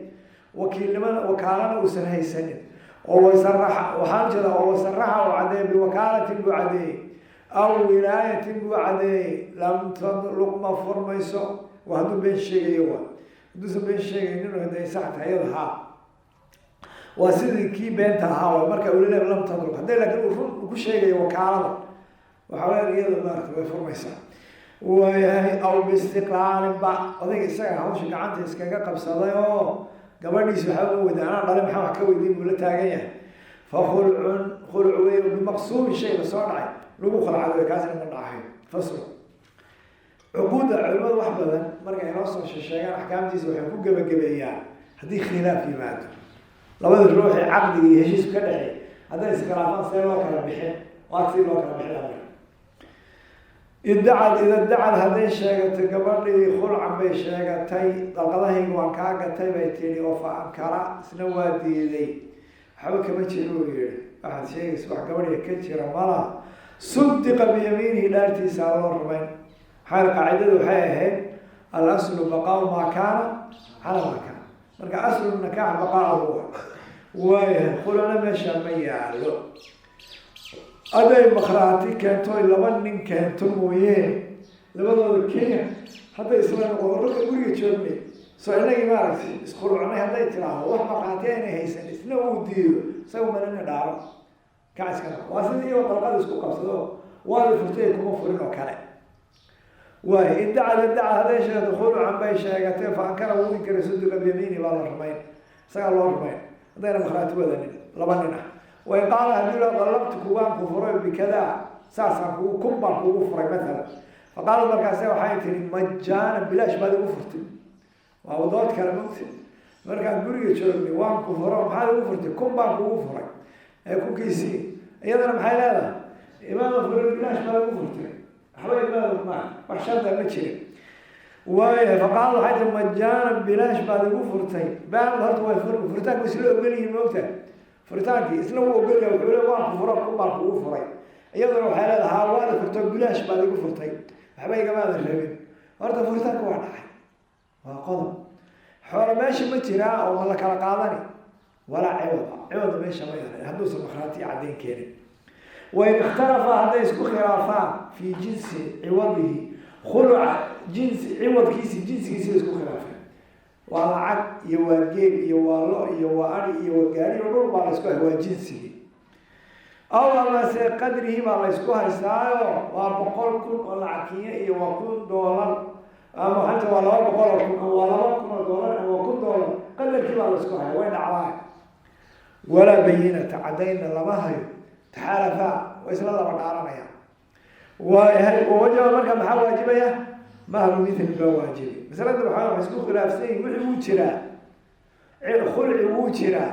wakiilnimada wakaalana uusan haysanin oo wasaraxa, waxaan jeedaa oo wasaraxa oo caddeeyey biwakaalatin buu caddeeyey aw wilaayatin buu caddeeyey, lam tadluq, ma furmayso. Waa hadduu been sheegayo, waa hadduusan been sheegaynin haday sax tahay iyada haa, waa sidii kii beenta ahaa waay. Marka uu leeyahay lam tadluq, hadday laakiin uu run ku sheegayo wakaalada, waxa weya iyada maarata way furmaysaa. Waayahay, aw biistiqlaalin ba odayga isaga hawsha gacanta iskaga qabsaday oo gabadhiisi waxba ma weyda, anaa dhalay, maxaa wax ka weydiin buu la taagan yahay. Fa khulcun, khulc wey bimaqsuubi, shay la soo dhacay lagu khulcado wey, kaasina ma dhacayo. Fasl cuquudda culimadu wax badan markay inoo soo sheegaan axkaamtiisa waxay ku gebagabeeyaan haddii khilaaf yimaado labadii ruuxii caqdiga iyo heshiisku ka dhexeey, hadday iskhilaafaan see loo kala bixin, waa si loo kala bixin amar. Iddacad, ida dacad hadday sheegatay gabadhii khulcan bay sheegatay, dalqadahayga waan kaa gatay bay tidhi, oo fa ankara, isna waa diiday, waxba kama jiro uu yihi, waxaad sheegaysa wax gabadhiga ka jira malaha. Sudiqa biyamiinihi, dhaartiisa loo rumayn. Maxaa qaacidadu waxay ahayd? Alaslu baqaau maa kaana calaa maa kaana. Marka aslu nikaax baqaahu waayahay, khulana meesha ma yaalo. Hadday makhraati keento, laba nin keento mooyee, labadooda kenya hadday isla noqdo, ragga guriga joognay soo inagii maaragtay iskhulucnay hadday tiraahdo, wax markhaati aynay haysan, isna uu diido, isaga malina dhaaro kac iska noqo. Waa sidii iyagoo dalqada isku qabsado, waadi furtay kuma furin oo kale. Waay idacad idaca hadday sheegato khulucan bay sheegatee, fa ankara, wuu inkiray, sudiqa biyamiini baa la rumayn, isagaa loo rumayn haddayna markhaati wadanin laba nin ah. Wain qaala, haddii la dalabtuku, waan ku furay, bikadaa, saasaan kugu, 1000 baan kugu furay mathalan. Faqaalat, markaase waxay tihi: majaanan, bilaash baad igu furtay. Waa dood kale mugti. Markaan guriga joognay waan ku furo, maxaad igu furtay? 1000 baan kugu furay ee kunkiisii. Iyadana maxay leedahay? Imaama furay, bilaash baad igu furtay, waxba imaam ma wax sharda ma jirin. Waaya, faqaalat, waxay tihi: majaanan, bilaash baad igu furtay. Baan horta way fur, furitaanku isla ogol yihiin, moogtahay? Furitaankii isna wuu ogolyahay, wuxuu le waan ku furo, 1000 baan kugu furay. Iyaduna waxay leedahay: haa, waad furto, bilaash baad igu furtay, waxba igamaadan rabin. Horta furitaanka waa dhacay, waa qodob. Xoolo meesha ma jiraa oo ma la kala qaadani? Walaa ciwada, ciwada meesha ma yaala hadduusan makhraati caddayn keenin. Wain ikhtalafa, hadday isku khilaafaan, fii jinsi ciwadihi, khuluca jinsi ciwadkiisi, jinsigiisi bay isku khilaafeen. Waa lacag iyo waa geel iyo waa lo iyo waa ari iyo waa gaari iyo dhul baa la isku hay, waa jinsigii. Aw amase qadrihi baa la ysku haystaayo, waa 100,000 oo lacag kinya iyo waa $1000, ama hanta waa 200,000 ama waa $2,000 ama waa $1000, qadarkii baa la isku haya. Way dhacdaa. Walaa bayinata, caddaynna lama hayo. Taxaalafaa, way isla laba dhaaranayaan. Waayahay, wawajaba, marka maxaa waajibaya? Mahru mithli baa waajibi. Masalada waxaa isku khilaafsan yihin, wixii wuu jiraa, khulci wuu jiraa,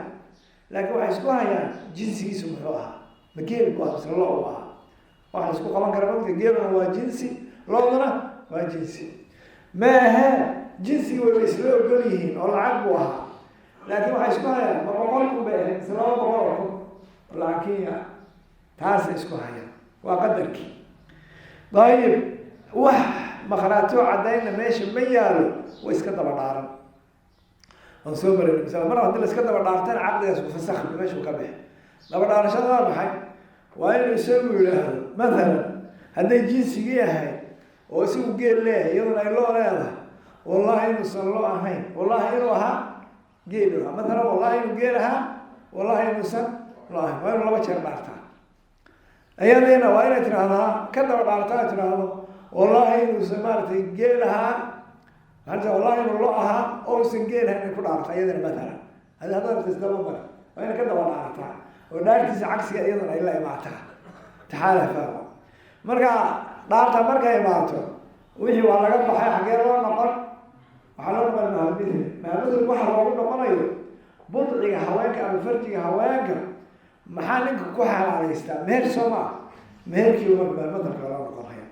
laakiin waxay isku hayaan jinsigiisu muxuu ahaa? Ma geel bu ahaa mise lo u ahaa? Waxa la isku qaban kara mogta, geeluna waa jinsi, looduna waa jinsi. Ma ahee, jinsigii wayba isla ogol yihiin oo lacag buu ahaa, laakiin waxay isku hayaan ma 100,000 bay ahayd mise 200,000 oo lacag kenya. Taasay isku hayaan, waa qadarkii. Dayib, wax makhraatio caddaynna meesha ma yaalo, way iska daba dhaaran. Waan soo marayna masala mar haddii la iska daba dhaartana caqdigaas kufasakmi, meeshuu ka bixi. Daba dhaarashada waa maxay? Waa inuu isagu yidhaahdo mathalan, hadday jinsigii ahayd oo isagu geel leeyahay, iyaduna ay loo leedahay, wallahi inuusan loo ahayn, wallahi inuu ahaa geel ahaa mathalan, wallahi inuu geel ahaa, wallahi inuusan loo ahayn. Waa inuu laba jeer dhaartaa. Iyadiina waa inay tidhaahdaa, ka daba dhaartaa, tidhaahdo wallahi inuusan maaragtay geel ahaa, maaa wallahi inuu lo ahaa oo usan geel ahayn, inay ku dhaartaa iyadana mathalan. Hadi haddaad isdaba mari, waa inay ka daba dhaartaa oo dhaartiisa cagsiga iyaduna ay la imaataa. Taxaalafa marka dhaarta markay imaato, wixii waa laga baxay. Xaggee loo noqon? Waxaa loo noqon mahalmithli. Mahalmithli waxa loogu noqonayo budciga haweenka ama farjiga haweenka, maxaa ninka ku xalaalaystaa? Meher, soo maa? Meherkii marka mahalmadalka loo noqonaya.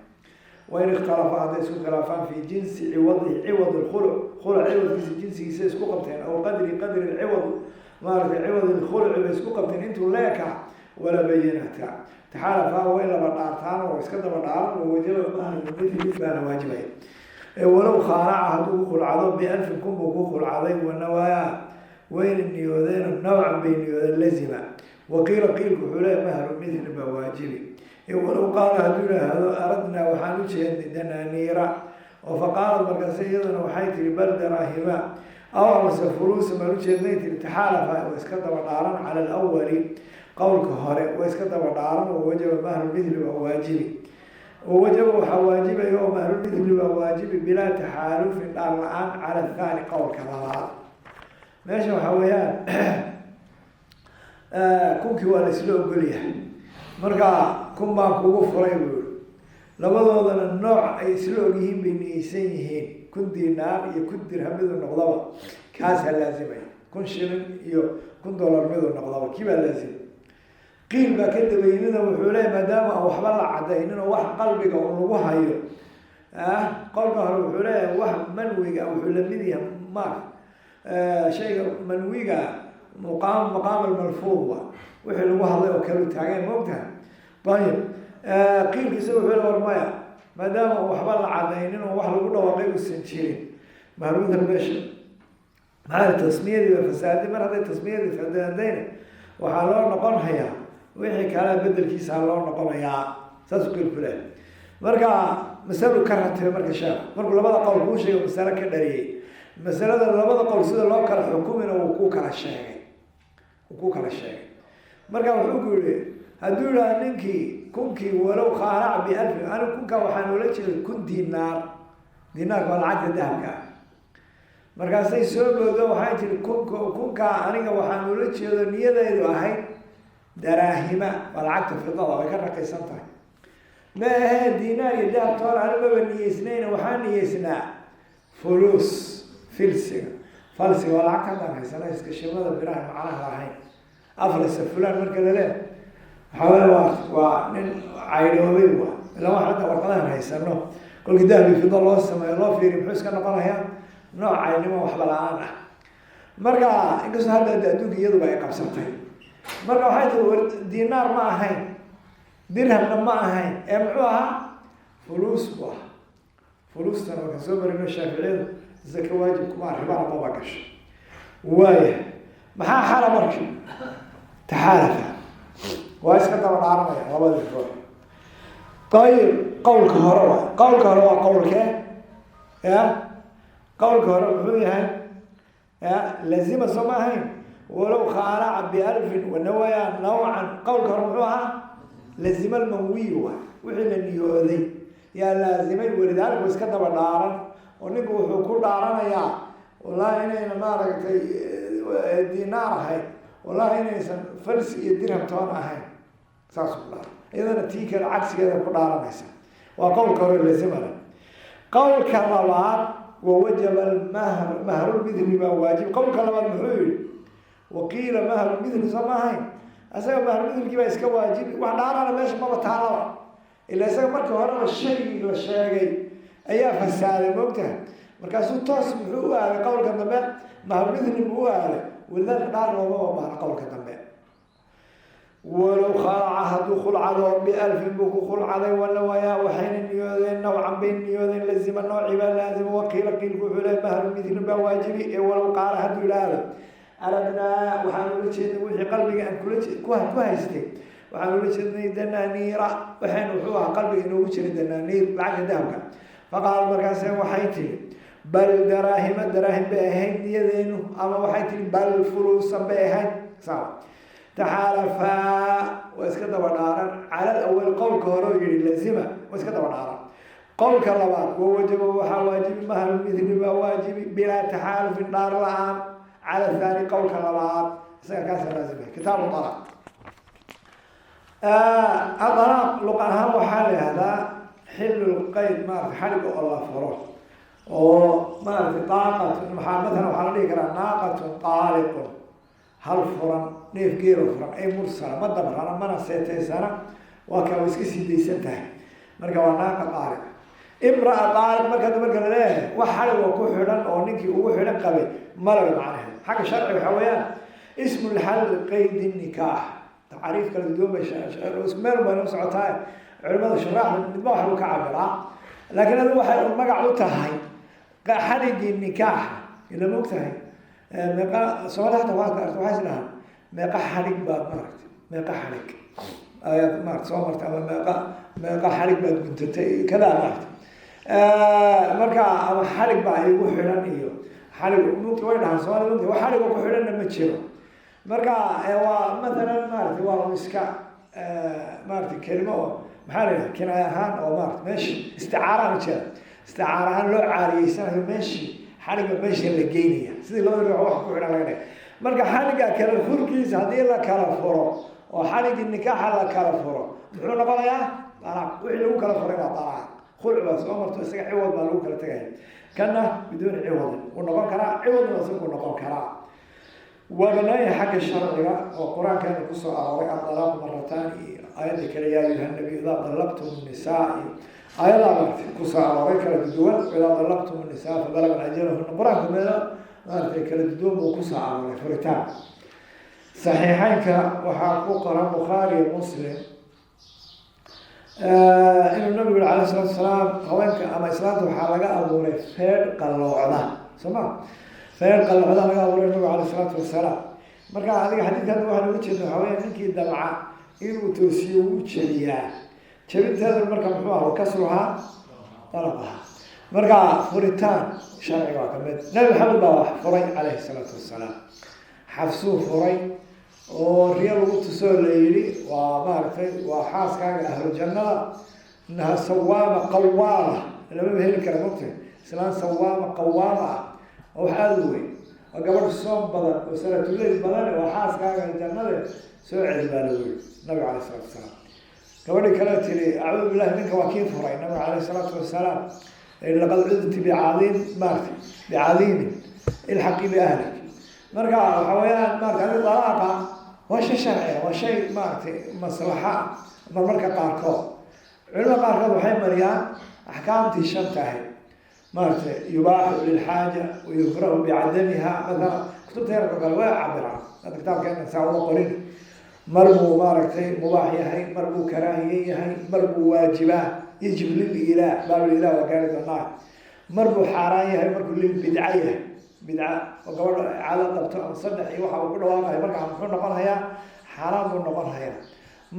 Wain ikhtalafa, hadday isku khilaafaan, fi jinsi ciwadihi, ciwad lkhuluc, khuluc ciwadkiisa jinsigiisa isku qabteen, aw qadri qadri ciwad, maaragtay ciwad lkhuluci bay isku qabteen intuu leeka, wala bayinata, taxaalafaa, way laba dhaartaan oo iska daba dhaaran. Wawajaba mahru baana waajibaya. Walow khaalaca, hadduu ku khulcado, bialfin, 1000 buu ku khulcaday, wanawaaya, wayna niyoodeen, nawcan bay niyoodeen, lazima. Waqiila, qiilku wuxuu leeya mahru mithli baa waajibi. Walow qaala, hadduu yidhaahdo: aradnaa, waxaan u jeednay danaaniira, oo faqaalad, markaase iyaduna waxay tihi: bal daraahima aw amase fuluusa baan ujeednay tiri. Taxaalafa, way iska daba dhaaran, cala alawali, qowlka hore way iska daba dhaaran. Wawajaba mahru mithli baa waajibi. Wawajaba, waxaa waajibaya oo mahrulmithli baa waajibi, bilaa taxaalufin, dhaar la-aan, cala athaani, qowlka labaad. Meesha waxaa weeyaan, kunkii waa la isla ogolyahay. Marka 1000 baan kugu furay buu yihi, labadoodana nooc ay isla ogyihiin bay niyeysan yihiin. 1000 dinaar iyo 1000 dirham miduu noqdaba kaasaa laazimaya, 1000 shilin iyo $1000 miduu noqdaba kii baa laazimay. Qiil baa ka daba yimida, wuxuu leeyahy maadaama aan waxba la cadaynin oo wax qalbiga un lagu hayo. Qolka hore wuxuu leeyahay wax manwiga wuxuu lamid yahay maar shayga manwiga muqaam maqaam almalfuud wa wixii lagu hadlay oo kale u taageen, maogtahay? Ayib. Qiilkiisa wuxuu le war maya, maadaama uu waxba la cadaynin oo wax lagu dhawaaqay uusan jirin, mahrumithal meesha maxaa tasmiyadii ba fasaaday. Mar hadday tasmiyadii fasaadayna, waxaa loo noqon hayaa wixii kale bedelkiisa loo noqonayaa, saasuu qiilku leh. Marka masalu ka ratibay. Marka sheekh markuu labada qowl kuu sheegay, masalo ka dhariyey, masalada labada qowl sida loo kala xukumina wuu ku kala sheegay, wuu ku kala sheegay. Marka wuxuu ku yihi, hadduu yidhaha ninkii kunkii walow khaalac bialfin, anigu kunkaa waxaan ula jeeday 1000 dinaar, dinaarka waa lacagta dahabka ah. Markaasay soo boodo, waxay tiri kunkaa aniga waxaan ula jeedo niyadaydu ahayd daraahima, waa lacagta fidada, way ka raqiisan tahay. Ma ahee, dinaar iyo dahab toona ani maba niyeysnayna, waxaan niyeysnaa fulus, filsiga, falsiga waa lacagta haddaan haysana, iskashimada biraha macnaha lahayn. Aflasa fulan marka laleeyahay, waxaa wey waa nin caydhoobay. Waa ilaa wax hadda warqadahan haysano, kolkii dahabi fido loo sameeyo loo fiiriyo, muxuu iska noqonayaa? Nooc caynimo waxba la-aan ah. Marka inkastoo hadda de adduunka iyaduba ay qabsatay. Marka waxay tii war dinaar ma ahayn, dirhamna ma ahayn, ee muxuu ahaa? Fuluus buu ahaa. Fuluustana markaan soo marino, shaaficiyadu zaka waajib kuma, ribana maba gasho. Waaya, maxaa xala marka? Taxaalafa, waa iska daba dhaaranaya labadii ruux. Ayib, qawlka hore waay. Qawlka hore waa qawlkee? Ya, qawlka hore muxuu yahay? Ya, lazima soo ma ahayn? Walow khaalaca bialfin wanawaya nawcan. Qawlka hore muxuu ahaa? Lazima almanwiy waay, wixii la niyooday yaa laazimay. Walidaalika wa iska daba dhaaran, oo ninku wuxuu ku dhaaranayaa, wallahi inayna maaragtay dinaar ahayn, wallahi inaysan falsi iyo dirham toona ahayn, saasuu ku dhaaran. Iyadana tii kale cagsigeeda ku dhaaranaysa. Waa qowlka hore, lazimada. Qowlka labaad, wawajaba almahr, mahrulmithli baa waajib. Qowlka labaad muxuu yihi? Waqiila mahrulmithli soo ma ahayn? Isaga mahrulmithlkii baa iska waajibi, wax dhaarana meesha maba taalaba, ila isaga markii horeba shaygii la sheegay ayaa fasaaday, moogtahay? Markaasuu toos muxuu u aaday? Qowlka dambe mahrulmithli buu u aaday. Walidaalika dhaar loomama baahna qowlka dambe. Walow khalaca, hadduu khulcado, bialfin buu ku khulcaday, wanawayaa, waxayna niyoodeen nawcan bay niyoodeen, lazima nooci baa laazima. Waqiila, qiilku wuxuu lehay mahru midlin baa waajibi. Ee walow qaala, hadduu yidhaahdo, aradnaa, waxaan ula jeednay wixii qalbiga aan kula ku haystay, waxaan ula jeednay danaaniira, waxayna wuxuu ahaa qalbiga inoogu jiray danaaniir, lacagta dahabka. Faqaal, markaase waxay tihi bal daraahima, daraahim bay ahayd niyadeenu, ama waxay tihi bal fuluusan bay ahayd. Saa taxaalafaa, waa iska daba dhaaran. Cala alawal, qowlka hore oo yihi lazima, waa iska daba dhaaran. Qowlka labaad, wawajaba, waxaa waajibi mahrulmithli baa waajibi bilaa taxaalufin, dhaar la-aan. Cala thaani, qowlka labaad isaga kaasa laazimay. Kitaabu alaaq. Adalaaq luqa ahaan waxaa la yihahdaa xillu lqayd, maarata, xadhiga oo la furo, oo maaragtay daaqatun. Maxaa matalan waxaa la dhihi karaa naaqatun taaliqun, hal furan, neef geelo furan, ay mursala, ma dabrana mana seeteysana, waa kaa, way iska sii daysan tahay. Marka waa naaqa taaliq, imraa taaliq. Marka laleeyahay wax xalig oo ku xidhan oo ninkii ugu xidhan qabay malaga macnaheed. Xagga sharciga waxaa weeyaan ismu lxal qaydi nikaax. Tacriif kala duwan bay isku meel bayna u socotaa. Culimada shuraaxda midba wax buu ka cabiraa, laakiin adigu waxay un magac u tahay xaligii nikaaxa. Ila ma og tahay meeqa soomaalida hata waa arta, waxay is dhahaan meeqa xalig baad maaragtay, meeqa xalig ayaad maarata soo martay, ama meeqa xalig baad guntatay, kadaa maarata. Marka ama xalig baa igu xidhan iyo xalig mugta way dhahaan soomaalida, mugta wax xalig oo ku xidhanna ma jiro. Marka waa mathalan maarata waa un iska maarata kelimo oo maxaa la yidhaha kinaaya ahaan oo maarata meeshi isticaaraan ujeeda, isticaar ahaan loo caariyeysanayo, meeshii xaliga meesha la geynaya, sidii labada ruux wax ku xidhan laga dhigay. Marka xaliga kala furkiisa haddii la kala furo oo xaligii nikaaxa la kala furo, muxuu noqonayaa? Dalaaq. Wixii lagu kala furay waa dalaaq. Khulc baa soo marto, isaga ciwad baa lagu kala tegaya. Kana biduuni ciwadin wuu noqon karaa, ciwadna isaga wuu noqon karaa. Waa banaanya xagga sharciga oo qur-aankeena kusoo arooray adalaaqu marataan iyo aayadda kale, yaa ayuha nabiy idaa dalabtum nisaa, iyo aayadaa maaragtay kusoo arooray kala duwan, idaa dalabtum nisaa fabalagna ajalahuna. Qur-aanka meelo maaragtay kala duwan buu kusoo arooray furitaan. Saxiixeynka waxaa ku qoran, Bukhaari iyo Muslim. Inuu nabigu yiri alayhi salaatu wasalaam, haweenka ama islaanta waxaa laga abuuray feedh qalloocda, soo ma? Feedh qalloocda laga abuuray nabigu alayhi salaatu wasalaam. Marka adiga xadiidka hadda waxaan uga jeedna waxaa weya, ninkii damca inuu toosiyo wuu jebiyaa. Jebinteedu marka muxuu ah? Kasruhaa dalaqaha. Marka furitaan sharciga waa kamid. Nabi Maxamed baa wax furay calayhi salaatu wasalaam. Xafsuu furay oo riyo lagu tusoo la yidhi, waa maaragtay, waa xaaskaaga ahlu jannada, inaha sawaama qawaama. Lamama heli kara mogta islaan sawaama qawaama ah oo wax aada u weyn, waa gabadh soom badan oo salaatuleyl badan, waa xaaskaaga jannade, soo celi baa lagu yiri nabiga calayhi salaatu wasalaam. Gabadhii kale tiri acuudu billahi minka, waa kii furay nabiga calayhi salaatu wasalaam. Laqad cudti bicadiim, maarata, bicadiimin, ilxaqi biahlik. Marka waxa weeyaan, maarata, adi dalaaqa waa shay sharciya, waa shay maaragtay maslaxa. Marmarka qaarkood culimada qaarkood waxay mariyaan axkaamtii shanta ahayd, maaragtay, yubaaxu lilxaaja wayukrahu bicadamiha mathalan. Kutubta yararka kale way cabiraan, hadda kitaabkeena saa uma qorin. Mar buu maaragtay mubaax yahay, mar buu karaahiye yahay, mar buu waajibaa, yajib lililah, baab lilah waa gaari doonaa, mar buu xaaraan yahay, markuu lilbidca yahay, bidca oo gabadha caado qabto ama saddex iyo waxa uu ku dhawaaqayo, markaa muxuu noqon hayaa? Xaaraan buu noqon hayaa.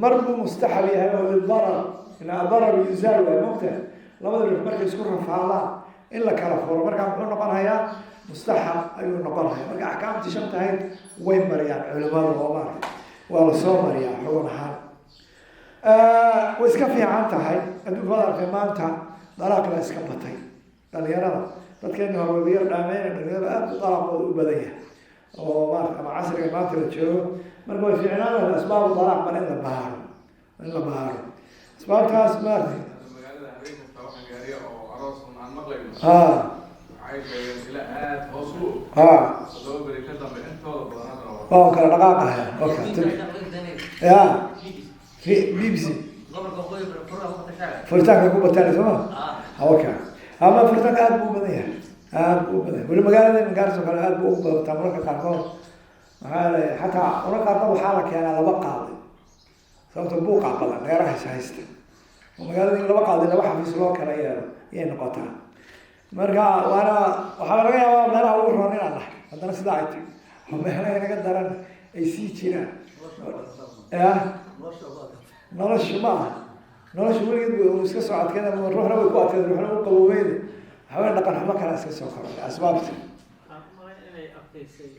Mar buu mustaxab yahay oo lidarar, ila darar yuzaal waay mogta, labada ruux markay isku rafaadaan in la kala furo, markaa muxuu noqon hayaa? Mustaxab ayuu noqon hayaa. Marka axkaamtii shan tahayd way mariyaan culimadu oo maarata waa lasoo mariyaa xugun ahaan. Way iska fiican tahay. Adduunka waad arkay maanta, dalaaqi baa iska batay. Dhalinyarada dadkeeni hore wabiyar dhaameyna, dhalinyarada aad dalaaqooda u badan yahay oo maarata ama casriga maanta la joogo. Marka way fiicnaan lahayd asbaabu dalaaq bal in la baaro, in la baaro asbaabtaas maarata. Magaalada habeen kasta waxaa gaariya oo aroos un aan maqlayno. Waxay sheegeen ila aad hoos u 7 beri ka dambe intooda badan haddana waa waa kala dhaqaaqaya. Okay, ya BBC furitaanka ku bataan, soo ma? Okay, ama furitaanka aad buu u badan yahay, aad buu u badan yahay. Weli magaalada Gaarisa oo kale aad buu ugu badataa mararka qaarkood. Maxaa yeelay, xataa mararka qaarkood waxaa la keenaa laba qaadi, sababta buuqaa badan, reeraha is haysta oo magaalada in laba qaadi, laba xafiis loo kala yeelo ayay noqotaa. Marka waana waxaa laga yaabaa meelaha ugu roon inaan nahay, haddana sidaa ay tahay oo meelaha inaga daran ay sii jiraan. Ya, noloshu ma aha, noloshu weligeed bu iska soo adkeeda, ruuxna way ku adkeed, ruuxna u qaboweyda. Waxawey dhaqan xumo kale iska soo korodhay asbaabta. Waxaan u malayn inay adkaysay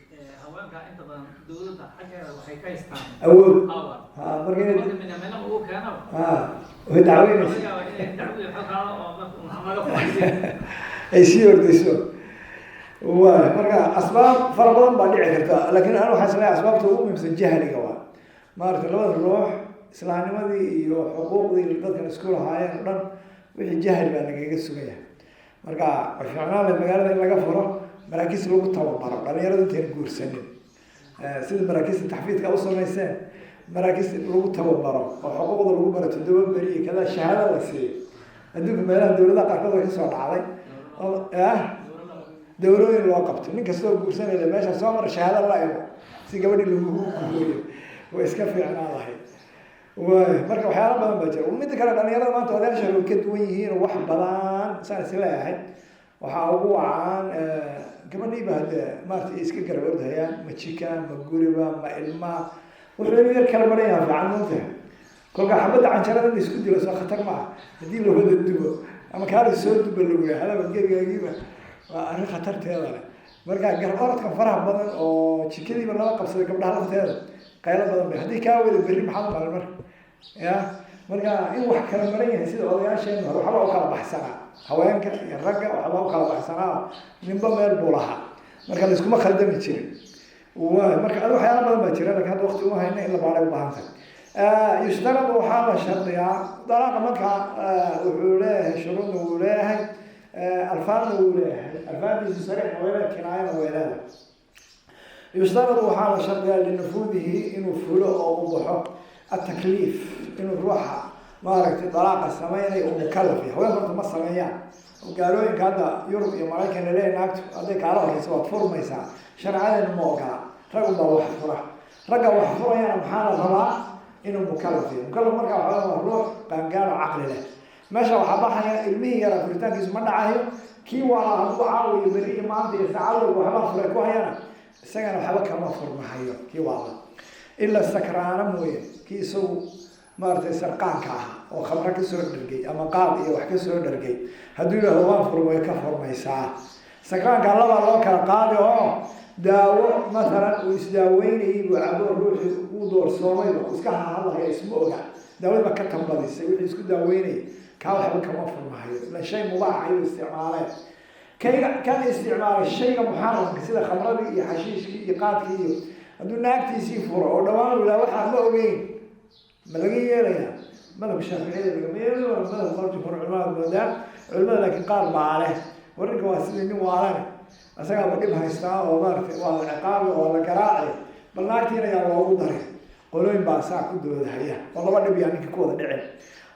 haweenka inta badan dowladda xaggeeda waxay ka haystaan awood power. Ha, marka inay marka midnimada uu keenaba ha, way dacweynaysa. Laga yaabaa inay dacwada xog qaado oo marka naga fadhiisiin ay sii ordayso waay. Marka asbaab fara badan baa dhici karta, laakiin anu waxaan isleeyahay asbaabta ugu muhiimsan jahliga waa, maaragtay, labada ruux islaamnimadii iyo xuquuqdii dadkan isku lahaayeen o dhan wixii jahli baa nagaga sugan yahay. Marka way fiicnaan lahayd magaalada in laga furo maraakiis lagu tababaro dhalinyaradu intayna guursanin, sida maraakiista taxfiidka u samayseen, maraakiis lagu tababaro oo xuquuqda lagu baro 7 beri iyo kada, shahaado la siiyo. Adduunka meelaha dowladaha qaarkood way kasoo dhacday oo ah dowlooyin loo qabto, nin kastoo guursanaya meesha soo mara, shahaado la imo si gabadhii lagugu guuriyo. Way iska fiicnaan lahayd waay. Marka waxyaala badan baa jira. Midda kale, dhalinyarada maanta odayaasha way ka duwan yihiin wax badan, saan is leeyahay. Waxaa ugu wacaan gabadhiiba hadde maarata iska garab ordahayaan, ma jika, ma guriba, ma ilmaa, wuxuu inuu yar kala maran yaha fiican moogtahay. Kolka xabadda canjarada in la isku dilo soo khatar maaha haddii la wada dubo ama kaala soo duba lagu hadaba gedigaagiiba, waa arrin khatarteeda leh. Marka garab orodkan faraha badan oo jikadiiba lala qabsaday, gabdhaha lafteeda qaylo badan bay haddii kaa wada berri maxaad u malan marka ya. Marka in wax kala maran yahay sida odayaasheena hore waxba u kala baxsanaa, haweenka iyo ragga waxba u kala baxsanaa, ninba meel buu lahaa, marka layskuma khaldami jirin waay. Marka adi waxyaala badan baa jira, lakin hadda waqti uma hayna, in la baaray u baahan tahay. Yushtaradu waxaa la shardiyaa dalaaqa. Marka wuxuu leeyahay shuruudna wuu leeyahay, alfaadna wuu leeyahay, alfaadiisu sariixna way leedahay, kinaayana way leedahay. Yushtaradu waxaa la shardiyaa linufuudihi, inuu fulo oo u baxo, atakliif, inuu ruuxa maaragtay dalaaqa sameynaya uu mukalaf yahay. Haweenka horta ma sameeyaan oo gaalooyinka hadda Yurub iyo Maraykan laleeyahay naagtu hadday kaala horeyso waad furmaysaa, sharcadeena ma ogola. Rag unbaa wax fura. Ragga wax furayana maxaa la rabaa? Inuu mukalaf yahay. Mukalaf markaa waxaa waa ruux qaangaaro caqli leh. Meesha waxaa baxaya ilmihii yaraa, furitaankiisu ma dhacayo. Kii waa hadduu caawiyo beri iyo maanta iyo saacado waxba furay ku hayana, isagana waxba kama furmahayo kii waala, ilaa sakraana mooye, kii isagu maaragtay sarqaanka ah oo khamro kasoo dhergay ama qaad iyo wax kasoo dhergay, hadduu yidhahdo waan furmay, way ka furmaysaa. Sakraanka laba loo kala qaadi oo daawo mathalan uu isdaaweynayay buu cabo, ruuxii uu doorsoomayba, uu iska hahadlaya, isma oga, daawad baa ka tambadisay wixii isku daaweynayay, kaa waxba kama furmahayo, ila shay mubaax ayuu isticmaaleen. Kayga kan isticmaalay shayga muxaramka sida khamradii iyo xashiishkii iyo qaadkii iyo hadduu naagtiisii furo oo dhawaan uu yidhaha waxaan ma ogeyn, ma laga yeelayaa? Madhabka Shaaficiyada lagama yeelayo, waa madhab qol jumhuur culimada moodaa culimada, laakiin qaar baa leh warinka waa sidii nin waalane, isagaaba dhib haystaa oo maaragtay waa la ciqaabi oo la garaaci, bal naagtiina yaa loogu daray. Qolooyin baa saa ku doodahaya oo laba dhib yaa ninka ku wada dhicin.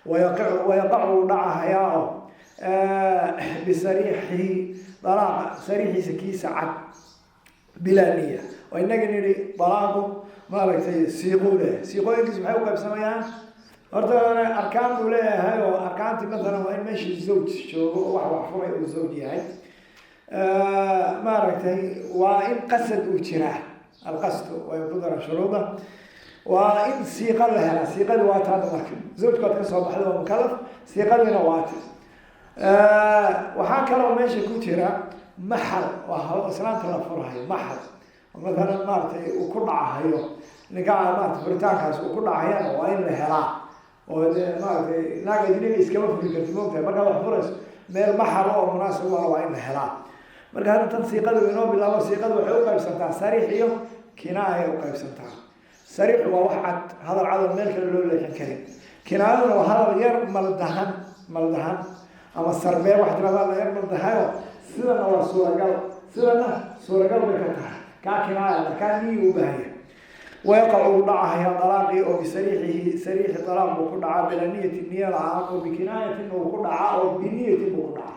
Wayaqacu uu dhacahayaa oo bisariixihi dalaaqa sariixiisa kiisa cad bilaa niya, oo inaga nidhi dalaaqu maaragtay siiquu leeyahay. Siiqooyinkiisu maxay u qaybsamayaan? Horta arkaan buu leeyahay, oo arkaantii mathalan waa in meeshii zawj joogo oo wax furay uu zawj yahay, maaragtay waa in qasad uu jiraa, alqasdu way ku daran shuruuda, waa in siiqa la helaa. Siiqadii waa taada marka zawjkood ka soo baxday waa mukalaf, siiqadiina waa ta. Waxaa kaloo meesha ku jira maxal, waa haw islaanta la furahayo, maxal oo mathalan maaragtay uu ku dhacahayo ninkaa, maarata furitaankaas uu ku dhacayana waa in la helaa, oo dee maaragtay naag ajnabi iskama furi karti, moogtahay. Markaa wax furayso meel maxal oo munaasib u ah waa in la helaa. Marka hadda tan siiqada inoo bilaabo. Siiqadu waxay u qaybsantaa sariix iyo kinaaya u qaybsantaa. Sariixu waa wax cad, hadal cad oo meel kale loo leexin karin. Kinaayaduna waa hadal yar maldahan, maldahan ama sarbee wax tirahdaa, la yar maldahayo, sidana waa suuragal, sidana suuragal bay ka tahay. Kaa kinaaya, kaa niyi u baahanya. Wayaqacu uu dhacahaya dalaaqii oo bisariixihi, sariixi dalaaq buu ku dhacaa bilaa niyati, niya la-aan, oo bikinaayatin uu ku dhacaa, oo biniyatin buu ku dhacaa.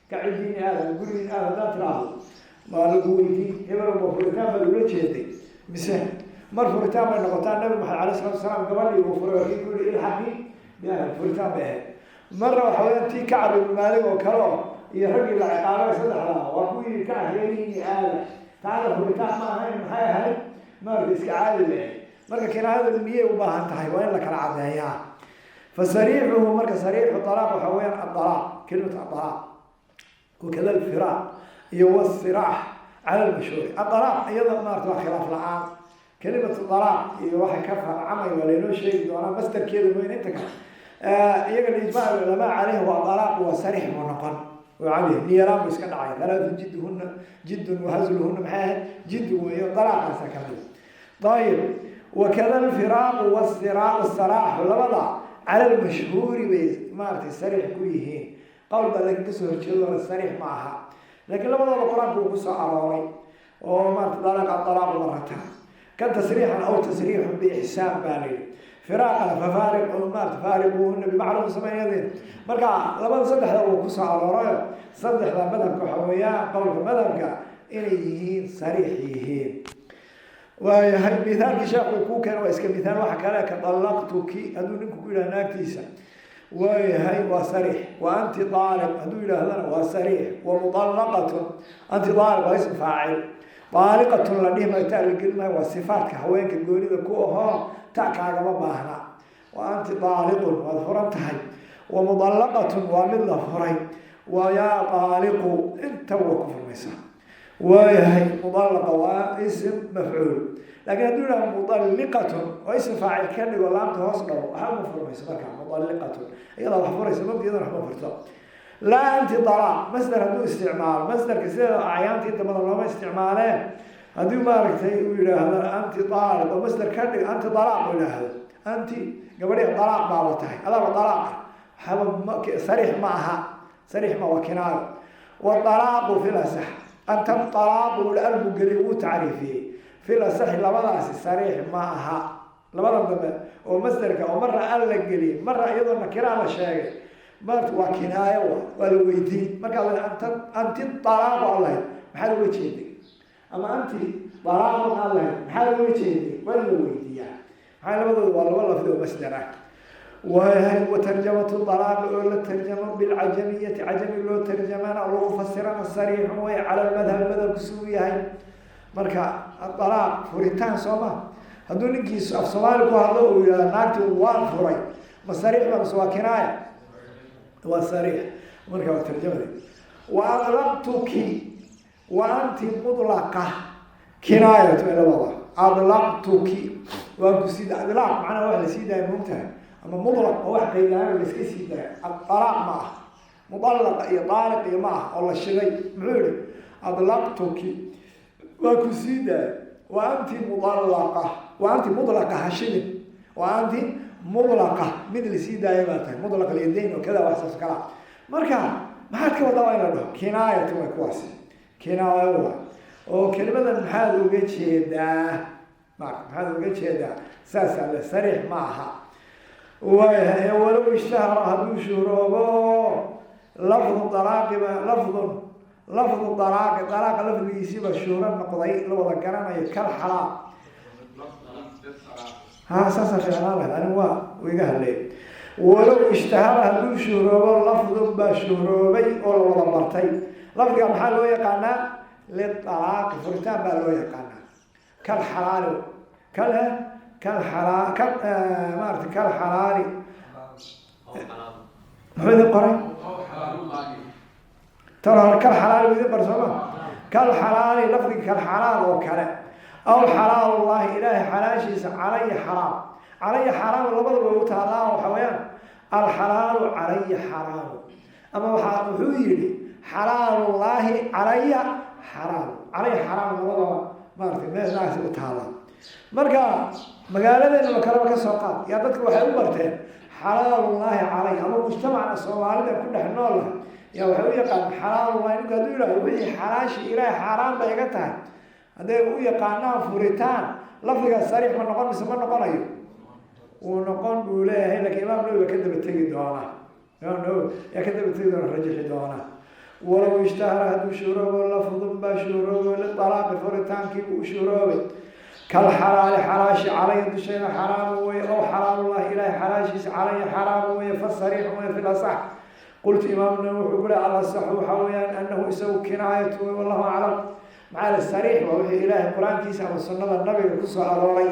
Kacidiini aadam, gurigiin aadam haddaad tiraahdo, waa lagu weydiin: hebel ma furitaan baad ula jeeday mise? Mar furitaan bay noqotaa. Nabi Maxamed alayh salatu wasalaam gabadhii uu furay waa kii ku yihi ilxaqi biahli, furitaan bay ahayd. Marna waxa weyaan tii Kacab ibnu Maalik oo kale oo iyo raggii la ciqaabay saddexdaa waa ku yidhi kac reerihiini aada, taana furitaan ma ahayn, maxay ahayd? Maarata iska caadi bay ahayd. Marka kinaayadu niyay u baahan tahay, waa in la kala cadeeyaa. Fasariixuhu, marka sariixu alaaq waxa weyaan aalaaq, kelimatu aalaaq, wakada alfiraaq iyo wasiraax cala lmashhuuri. Aalaaq iyada maarata waa khilaaf la-aan. Kelimatu alaaq iyo waxay ka farcamay waa laynoo sheegi doonaa, masdarkeeda mooyne inta kale iyagana ijmac culamaa caleyh waa alaaq, waa sariix buu noqon oo cadiya, niyalaan buu iska dhacay. Halaatu jidduhuna jiddun wahazluhuna, maxay ahayd? Jiddu weeyo, dalaaqaasa kamid. Ayib, wakada alfiraaqu wasaraaxu, labada cala lmashhuuri bay maaragtay sariix ku yihiin. Qowl baa laakiin kasoo horjeedo, sariix ma aha, laakiin labadooda Qur-aanku uu kusoo arooray oo maarata dalaaqa dalaaqu marataan kan tasriixan aw tasriixun biixsaan baa la yidhi. Firaaqana fafaariq maarata faariquuhuna bimacruuf sameeyadeen. Marka labada saddexda uu kusoo aroorayo, saddexda madhabka waxa weeyaan qowlka madhabka inay yihiin sariix yihiin. Waayahay, mithaalkii sheekhu kuu keena waa iska mithaal. Waxa kale ka dallaqtuki hadduu ninku ku yidhaha naagtiisa, waayahay, waa sariix. Wa anti daaliq hadduu yidhaahdana waa sariix. Wa mudallaqatun, anti daaliq waa ism faacil, daaliqatun la dhihi maayo, ta la gelin maayo, waa sifaadka haweenka goonida ku ahoo ta kaagama baahna. Wa anti daaliqun, waad furan tahay. Wa mudallaqatun, waa mid la furay. Wa yaa daaliqu, inta waa ku furmaysaa. Waayahay, mudallaqa waa ism mafcuul, laakiin hadduu yidhaha mudalliqatun oo ism faacil ka dhigo, laamta hoos dhawo, waxba ma furmayso. Marka mudalliqatun iyadaa wax furaysa mogta, iyadana waxma furto. Laa anti dalaaq masder hadduu isticmaalo, masderka sideeda acyaanta inta badan looma isticmaalee, haddii maaragtay uu yidhaahdo anti daaliq oo masder ka dhigo, anti dalaaq uu yidhaahdo, anti gabadhi dalaaq baaba tahay, adaaba dalaaqa, waxaba sariix ma aha, sariix ma, waa kinaayo. Wdalaaqu fi lasax anta alaaqu albu geliy wuu tacriifiyey. Fi lasaxi labadaasi sariix ma aha, labada dambe oo masderka oo marna al la geliyey, marna iyadoo nakiraa la sheegay, maarta waa kinaayo, waa la weydiin. Markaa anta anti alaaqu aad lahayd maxaa looga jeeday, ama anti dalaaqun aad lahayd maxaa looga jeeday, waa in la weydiiyaa. Maxaa labadooda waa laba lafdi oo masdar ah. Waayahay, wa tarjamatu dalaaqi oo la tarjamo bilcajamiyati, cajami loo tarjamana, lagu fasirana, sariixun way cala lmadhab, madhabku suu yahay. Marka dalaaq furitaan soo ma, hadduu ninkiisu af Soomaali ku hadlo uu yihahdo naagti waan furay, ma sariix ba mise waa kinaaya? Waa sariix. Marka waa tarjamadi. Wa adlaqtuki wa anti mudlaqa kinaayatu labada. Adlaqtuki, waan ku sii da. Idlaaq macnaha wax la sii daaya, moogtahay, ama mudlaq oo wax qaylahaan la iska sii daaya. Alaaq ma ah, mudalaqa iyo daaliq iyo ma ah oo la shigay. Muxuu yihi? Adlaqtuki, waa ku sii daaya, wa anti mudalaqa, wa anti mudlaqa, ha shigin, wa anti mudlaqa, mid lasii daaya baa tahay, mudlaq alyadayn oo kada, wax saas kala. Marka maxaad ka wadaa? Waa in la dhaho kinaayatu way, kuwaasi kinaaya waa oo kelimadan maxaad uga jeedaa? Ma maxaad uga jeedaa? Saasaa le, sariix ma aha. Waayahay, walow ishtahara, hadduu shuhroobo, lafdu dalaaqiba, lafdun, lafdu dalaaqi, dalaaqa lafdigiisiiba shuhro noqday, la wada garanayo, kal xalaal. Ha, saasa fiicnaan lahayd, anigu waa iga hadlay. Walow ishtahara, hadduu shuhroobo, lafdun baa shuhroobay oo la wada bartay. Lafdiga maxaa loo yaqaanaa? Lidalaaqi, furitaan baa loo yaqaanaa. Kal xalaali, kal kal xalaa, kal maarata, kal xalaali. Muxuu idin qoray tan hore? Kal xalaali buu idin qoray, sooma? Kal xalaali, lafdiga kal xalaal oo kale, aw xalaalullahi, ilaahay xalaashiisa, calaya xaraam, calaya xaraam, labadaba way u taallaa. Waxa weeyaan alxalaalu calaya xaraamu, ama waxaa wuxuu yidhi xalaalullaahi calaya xaraam, calaya xaraam, labadaba maaragtay meeshaasi u taallaa. Marka magaaladeennaba kaleba ka soo qaad, yaa dadka waxay u barteen xalaalullaahi calay, ama mujtamacna Soomaalida ku dhex nool lah yaa waxay u yaqaan xalaalullahi. Ninku hadduu yidhahdo wixii xalaashi ilaahay xaaraan bay iga tahay, hadday u yaqaanaan furitaan, lafdigaas sariix ma noqon mise ma noqonayo? Wuu noqon buu leeyahay, lakiin Imaam Nawowi baa ka daba tegi doona. Imaam Nawowi yaa ka daba tegi doona, rajixi doona. Walow ishtahara, hadduu shuhroobo, lafdun baa shuhroobay, lidalaaqi, furitaankii buu u shuhroobay, kal xalaali, xalaashi, calaya, dushayda xaraamu weye, ow xalaalullahi, ilaahay xalaashiisa, calaya xaraamu weye, fasariixu weye fi lasax. Qultu, Imaam Nawowi wuxuu ku lehy alasaxu waxaa weeyaan anahu isagu kinaayatu wey, wallahu aclam. Maxaa le sariix waa wixii ilaahay qur-aankiisa ama sunnada nabiga kusoo arooray,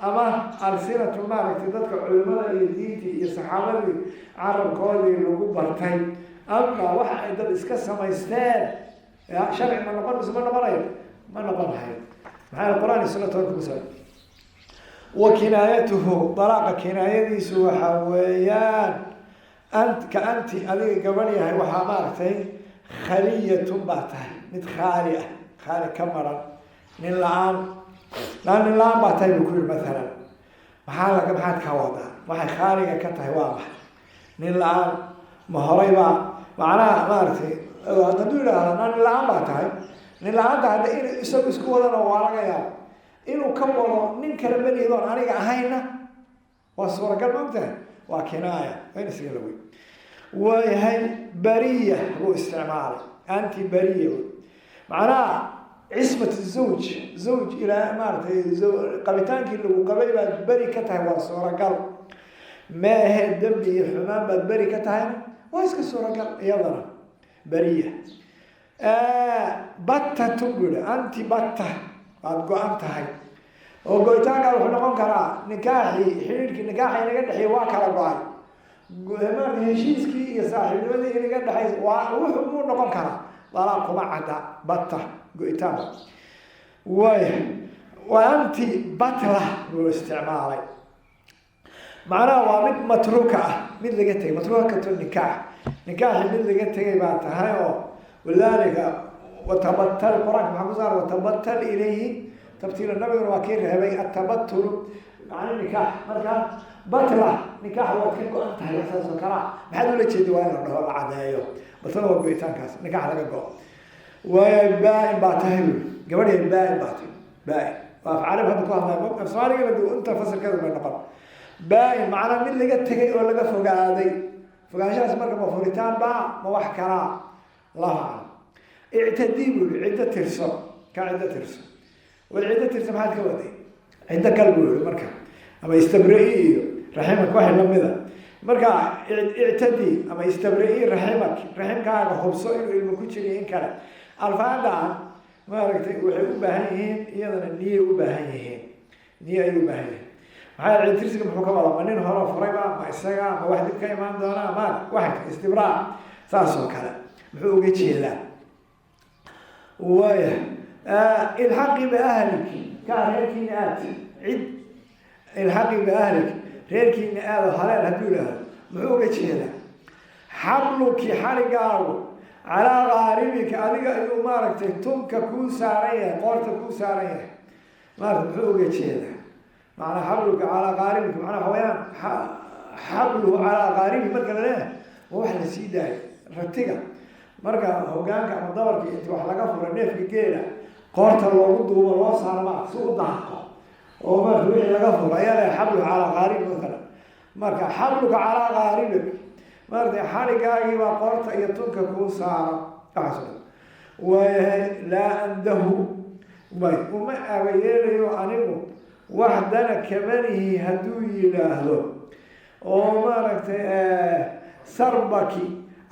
ama alsinatu, maaragtay, dadka culimada iyo diintii iyo saxaabadii carabkoodii lagu bartay. Ama waxa ay dad iska samaysteen, ya sharci ma noqon mise ma noqonayo? Ma noqon hayo. Maxaa yele qur-aan iyo sunna toona kuma soo. Wa kinaayatuhu, dalaaqa kinaayadiisu waxa weeyaan ant ka anti, adiga gabadh yahay, waxaa maaragtay khaliyatun baa tahay, mid khaali ah, khaali ka maran, nin la-aan laan, nin la-aan baa tahay buu ku yihi. Mathalan maxaa laga, maxaad ka wadaa? Waxay khaaliga ka tahay waa maxay? Nin la-aan ma horay baa macnaha maaragtay? Hadduu yidhaahdo nin la-aan baa tahay, nin la-aanta hadda in isagu isku wadana waa laga yaaba, inuu ka wado nin kale melihidoon aniga ahayna waa suuragal, ma ogtahay? Waa kinaaya, waa in isaga la wey. Waayahay, bariya buu isticmaalay, anti bariya, macnaha cismat zawj, zawj ilaa maaratay qabitaankii lagu qabay baad beri ka tahay, waa suuragal. Ma ahe dembi iyo xumaan baad beri ka tahayna waa iska suuragal iyadana. Beriya battatun buu yihi, anti batta, waad go-an tahay, oo go-itaankaa wuxuu noqon karaa nikaaxii, xidhiidhkii nikaaxa inaga dhexeeyey waa kala go-ay, maarata heshiiskii iyo saaxiibnimadii inaga dhexays waa wuxuu muu noqon karaa. Dalaaq kuma cadda batta go-itaanka. Waaya, wa anti batla buu isticmaalay, macnaha waa mid matruuka ah, mid laga tegay, matruukatu nikaax, nikaaxi mid laga tegay baa tahay. Oo walidaalika watabatal, qur-aanka maxaa ku saara? Watabatal ilayhi tabtiila. Nabiguna waa kii reebay atabatulu, macna nikaax. Marka batla nikaax waad ka go-an tahay, wax saas oo kalaa maxaad ula jeedi? Waa in la dhaho, la cadeeyo. Batlada waa go-itaankaas nikaax laga go. Waayo, baa-in baa tahay buui, gabadhi baa-in baa tahay. Baa-in waa af carab hadda ku hadlaya, af Soomaaligana inta fasalkeeda bay noqon. Baa-in macnaa mid laga tegay oo laga fogaaday. Fogaanshahaas marka ma furitaan baa ma wax kalaa? Allahu aclam. Ictadii buu yihi, ciddo tirso, ka ciddo tirso, war ciddo tirso maxaad ka waday? Ciddo gal buu yihi. Marka Ama istabri iyo raximak, waxay lamida. Marka ictadi ama istabri raximak, raximkaaga hubso inuu ilmo ku jiriyo in kale. Alfaadaan maaragtay waxay u baahan yihiin iyadana niyay u baahan yihiin, niye ayay u baahan yihiin. Maxaa yeele tirsiga muxuu ka wadaa? Ma nin hore furayba, ma isaga, ma wax dib ka imaan doonaa, ma waxa istibraa saas oo kale muxuu uga jeedaa? Waaya, ilxaqi biahlik, kaa reerkiina aad cid, ilxaqi biahlik, reerkiina aad oo haleel hadduu yidhaahdo, muxuu uga jeedaa? Xabluki, xarigaagu, calaa qaaribika, adiga ayuu maaragtay tunka kuu saaran yahay, qoorta kuu saaran yahay, maarata muxuu uga jeedaa? Macnaa xabluka calaa qaaribika, macnaa waxa weyaan xabluhu calaa qaaribi marka la leeyahay, waa wax la sii daayo ratiga. Marka hogaanka ama dabarka inti wax laga furo, neefka geela qoorta loogu duubo, loo saaro maarata si u daaqo, oo marka wixii laga furo ayaa leeyahay xabluhu calaa qaaribi mathalan. Marka xabluka calaa qaaribik, maarata xarigaagii baa qoorta iyo tunka kuu saara, waxaas oo dhan. Waayahay, laa andahu way uma abayeelayo anigu wax dana kamanihi hadduu yidhaahdo, oo maaragtay sarbaki,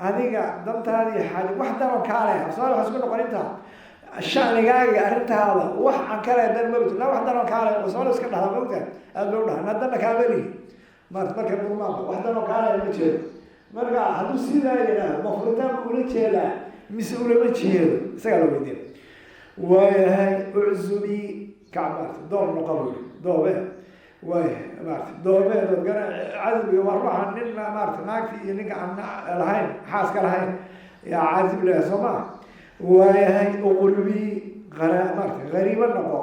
adiga dantaadii xaaji wax danoo kaale. Afsoomaali waxaa isku noqon intaa sha'nigaaga, arrintaada wax aan kale dan ma jirto, wax danoo kaale oo Soomaali iska dhahdaa, maogtahay, aada loo dhaha na danna kaamalihi. Maarata marka murmaanba wax danoo kaale ma jeedo. Marka hadduu sidaa yidhaahdo, ma furitaan ma ula jeedaa mise ulama jeedo? Isagaa la weydiina. Waayahay, uczubii kac, maarata doob noqo buu yidhi, doobe. Waayahay, maarata doobe dood gara. Cazbiga waa ruuxa nin maarata naagti iyo ninka aan lahayn, xaaska lahayn, yaa cazib leeyahay, soo maa? Waayahay, uqurbii qara, maarata gariibo noqo,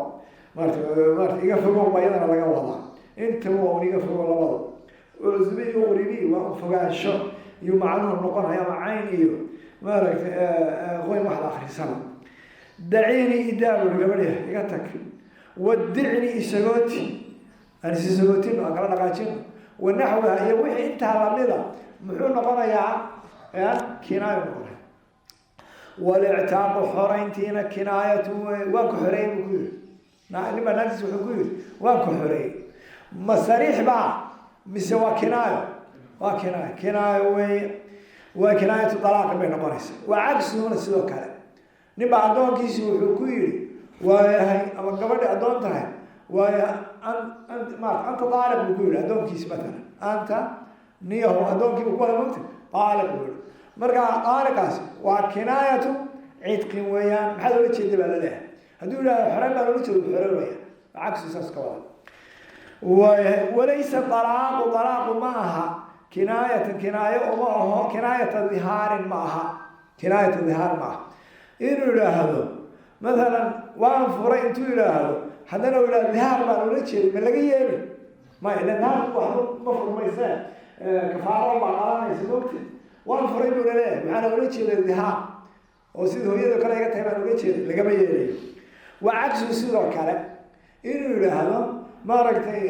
maarata iga fogow baa iyadana laga wadaa. Intaba waa un iga fogow labada. Uczubii, uqribii waa un fogaansho iyo macnuhu noqonaya, ama cayn iyo maaragtay qoyn wax la akrisana. Daciini idaa buri, gabadhiya iga tag. Wadicni isagooti, aan is isagootino, aan kala dhaqaajino, wanaxwaha iyo wixii intaa lamida muxuu noqonayaa? Ya kinaayo noqonaya. Walictaaqu, xorayntiina, kinaayatu wey. Waan ku xoreeyey buu ku yiri nin baa naagtiis wuxuu ku yiri waan ku xoreeyey. Ma sariix baa mise waa kinaayo? Waa kinaayo, kinaayo weeye, waa kinaayatu dalaaqi bay noqonaysaa. Waa cagsuhuna sidoo kale, nin baa addoonkiisi wuxuu ku yidhi waayahay, ama gabadhi addoon tahay, waaya an an maarata anta daaliq buu ku yidhi addoonkiisi matalan, anta niyahu, addoonkiibu ku wada mogta, daaliq buu yihi. Marka daaliqaas waa kinaayatu cidqin weeyaan. Maxaad oola jeeda baa laleeyahay. Hadduu yidhahdo xoreen baan oola jeeda, xore weeyaan. Cagsi saas ka wada. Waayahay, walaysa dalaaqu, dalaaqu ma aha kinaayatan, kinaayo uma aho, kinaayata dhihaarin ma aha, kinaayata dhihaar ma aha. Inuu yidhaahdo mathalan waan furay intuu yidhaahdo, haddana uu yidhahdo dhihaar baan ula jeeday, ma laga yeeli? Maya, ila dhihaarku waxba ma furmayse, kafaaro baa qalanaysa, mogta. Waan furay buu laleeyahay, waxaana ula jeeday dhihaar, oo sidii hooyado kale iga tahay baan uga jeeday, lagama yeelayo. Waa cagsu sidoo kale, inuu yidhaahdo maaragtay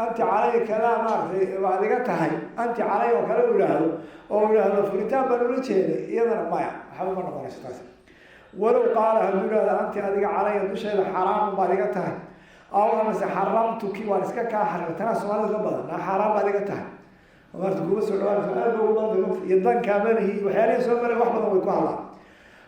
anti calay kadaa, maaragtay waad iga tahay, anti calay oo kale uu yidhaahdo, oo yidhaahdo furitaan baan ula jeeday, iyadana maya, waxba ma noqonayso taas. Walow qaala hadduu yidhahdo anti adiga calaya, dushayda xaraamun baad iga tahay, aw amase xaramtuki, waan iska kaa xarimay. Tanaa Soomaalida ka badan, naa xaaraan baad iga tahay, maarata kuma soo dhawaanayso, aad ba ugu badanta mogta, iyo dankaa malihi, waxyaalihii soo maray wax badan way ku hadlaan.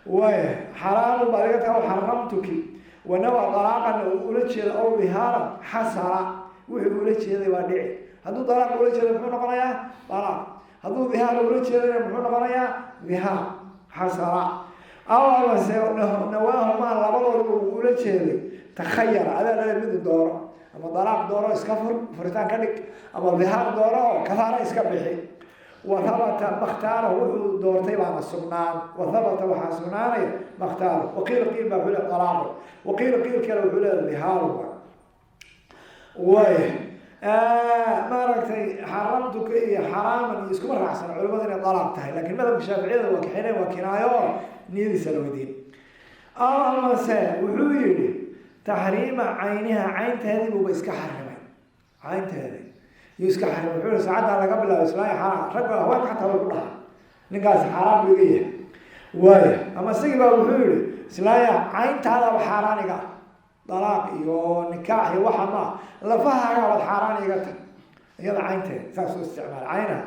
Waaya, xaraamun baad iga tahay aw xaramtuki, wanawa dalaaqana uu ula jeeda aw dhihaaran, xasala, wuxuu ula jeeday waa dhici. Hadduu dalaaq ula jeedo muxuu noqonayaa? Dalaaq. Hadduu dhihaar ula jeedana muxuu noqonayaa? Dhihaar. Xasala. Aw amase nawaahumaa, labadooda uu ula jeeday, takhayara, adaa lale midu dooro: ama dalaaq dooro, iska fur, furitaan ka dhig, ama dhihaar dooro oo kafaara iska bixi. Wa habata makhtaarahu, wuxuu doortay baana sugnaan. Wa habata, waxaa sugnaanaya, makhtaarahu. Waqiila, qiil baa wuxuu leeyahay dalaaqu, waqiila, qiil kale wuxuu leeyahay dhihaaru. Waaya, maaragtay xaramtuka iyo xaraaman iyo iskuma raacsana culimada inay dalaaq tahay, laakiin madhabka shaaficiyada waa kaxineen, waa kinaayo oo niyadiisa la weydiin. Aw amase wuxuu yidhi taxriima cayniha, caynteedii buuba iska xarimay, caynteedii yuu iska xarimay. Wuxuu yihi saacaddaa laga bilaabo islaaya xaraam. Ragga haweenka xataa way ku dhahaa ninkaasi xaaraan buu iga yahay. Waaya, ama isagii baa wuxuu yihi islaaya cayntaadaba xaaraaniga ah. Dalaaq iyo nikaax iyo waxa maa lafahaagaa baad xaaraan iga tahay, iyada caynteeda saas u isticmaal caynaha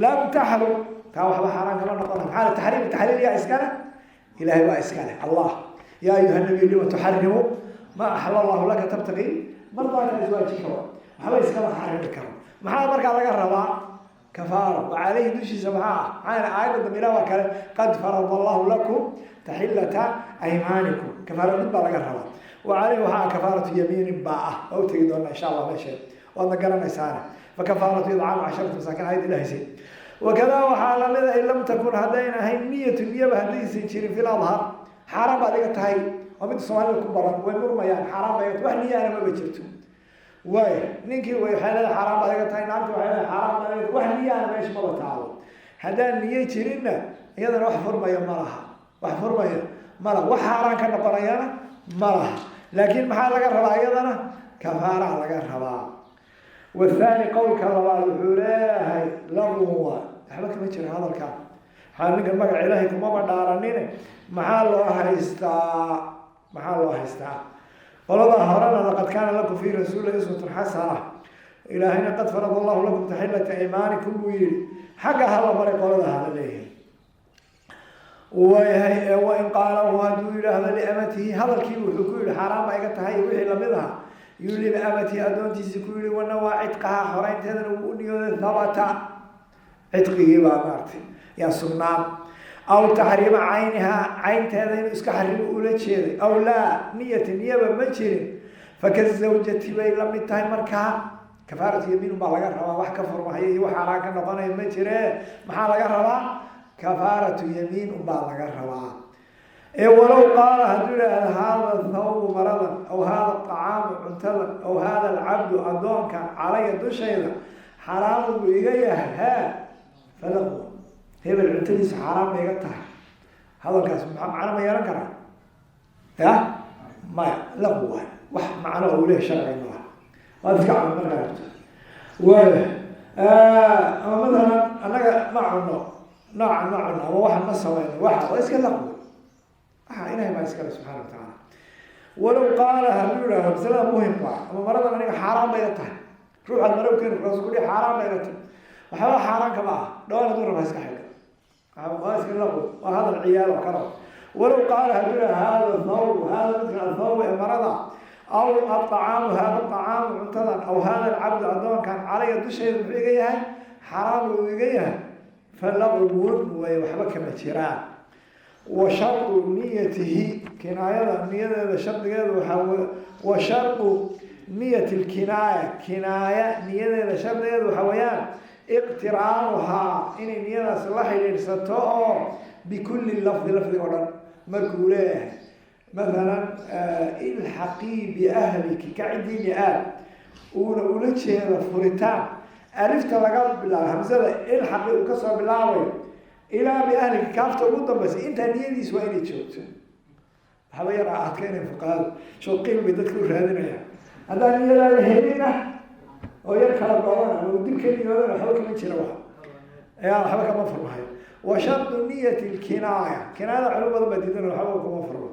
lam taxrum, taa waxba xaaraan kama noqona. Maxaa taxriim taxliil yaa iskale? Ilaahay baa iskale. Allah yaa ayuha nabiy lima tuxarimu ma axala allahu laka tabtaqi mardaaka aswaajika, waxba iskama xarimi karo. Maxaa markaa laga rabaa? Kafaara. Wa caleyhi dushiisa maxaa ah? Maxaa aayadda dambe ilah waa kale qad farada allahu lakum taxillata aymaanikum, kafaara mid baa laga rabaa. Wa caleyhi waxaa kafaaratu yamiinin baa ah, waa u tegi doonaa insha allah meesheeda, waadna garanaysaane. Fakafaaratu idcaamu 10 masaakin ayad ilahaysi. Wakadaa waxaa lamida in lam takun haddayn ahayn niyatu, niyaba haddaysan jirin fil adhar, xaaraan baad iga tahay, waa mid soomaalida ku badan, way murmayaan, xaaraan baa iga tahay, wax niyaana maba jirto. Waay ninkii waxay leedahay xaaraan baad iga tahay, naagti waxay leedahay xaaraan baad iga tahay, wax niyaana meesha maba taalo. Haddaan niyo jirinna iyadana wax furmaya ma laha, wax furmaya ma laha, wax xaaraan ka noqonayana ma laha. Laakiin maxaa laga rabaa? Iyadana kafaaraha laga rabaa. Wathani qowlka labaad wuxuu leeyahay laguwa waxba kama jiro hadalkaa, maxaa ninka magaca ilaahay kumaba dhaaranine, maxaa loo haystaa? Maxaa loo haystaa? Qolada horena laqad kaana lakum fii rasuulillahi uswatun xasana, ilaahayna qad farada allahu lakum taxillata aymaanikum buu yihi, xagga hala maray qolada hala leeyahay. Waayahay, wain qaalahu hadduu yidhaahdo liamatihi, hadalkii wuxuu ku yihi xaaraan baa iga tahay wixii lamid aha, yuu liamatihi addoontiisii ku yihi, wanawaa cidqaha xoreynteedana wuu u niyooday, habata cidqigii baa maaragtay yaa sugnaan, aw taxriima caynihaa caynteeda inuu iska xarimo ula jeeday, aw laa niyata niyaba ma jirin, fakazawjati bay la mid tahay. Markaa kafaaratu yamiin baa laga rabaa, wax ka furmahaya iyo wax xaaraan ka noqonaya ma jire. Maxaa laga rabaa? Kafaaratu yamiin unbaa laga rabaa. Ee walow qaala hadduu yidhaahdo haada thawbu maradan, aw haada acaamu cuntadan, aw haada alcabdu addoonkan calaya dushayda xaraamun buu iga yahay, haa falaqu hebel cuntadiisa xaaraan bay iga tahay, hadalkaas maxaa macno ma yeelan karaa? Ya maya, laqu waay, wax macno uu leeyahay sharciga malaha, waad iska cun markaa rabto. Waaya ama matalan annaga ma cuno noocan, ma cuno ama waxan ma samayno, waxa waa iska laqwi, waxa ilahay baa iskale subxaana watacaala. Walow qaala hadduu yidhahdo masalada muhimka ah, ama maradan aniga xaaraan bay iga tahay, ruuxaad mara u keeni markaasu kudhi xaaraan bay iga tahay, waxba xaaraan kama ah, dhawaan hadduu raba iska xidho, waa iska laqwi, waa hadal ciyaal oo kale. Walow qaala hadduu yidhahdo haada thawbu, haada midkan athawbu ee marada, aw aacaamu haada acaamu cuntadan, aw haada alcabdu addoonkan calaya dushayda muxuu iga yahay? Xaraam uu iga yahay, falaqwun way, waxba kama jiraan. Wa shardu niyatihi kinaayada niyadeeda shardigeeda waxaa, wa shardu niyati lkinaaya kinaaya niyadeeda shardigeeda waxaa weeyaan iqtiraanuhaa inay niyadaas la xidhiidhsato oo bikulli lafdi lafdiga o dhan. Markuu leeyahay mathalan ilxaqii biahliki ka cidiini aad, uuna ula jeedo furitaan, alifta laga bilaabo hamsada ilxaqi uu kasoo bilaabayo ilaa biahliki kaafta ugu dambaysa, intaa niyadiis waa inay joogto. Waxba yar adka inay fuqahadu showqiil bay dadka u raadinayaan, haddaan niyadaada helina oo yar kala godan ama dib ka niyoodana waxba kama jira, wax ya waxba kama furmahayo. Wa shardu niyati lkinaaya, kinaayada culimo badan baa diidan, waxba kuma furmo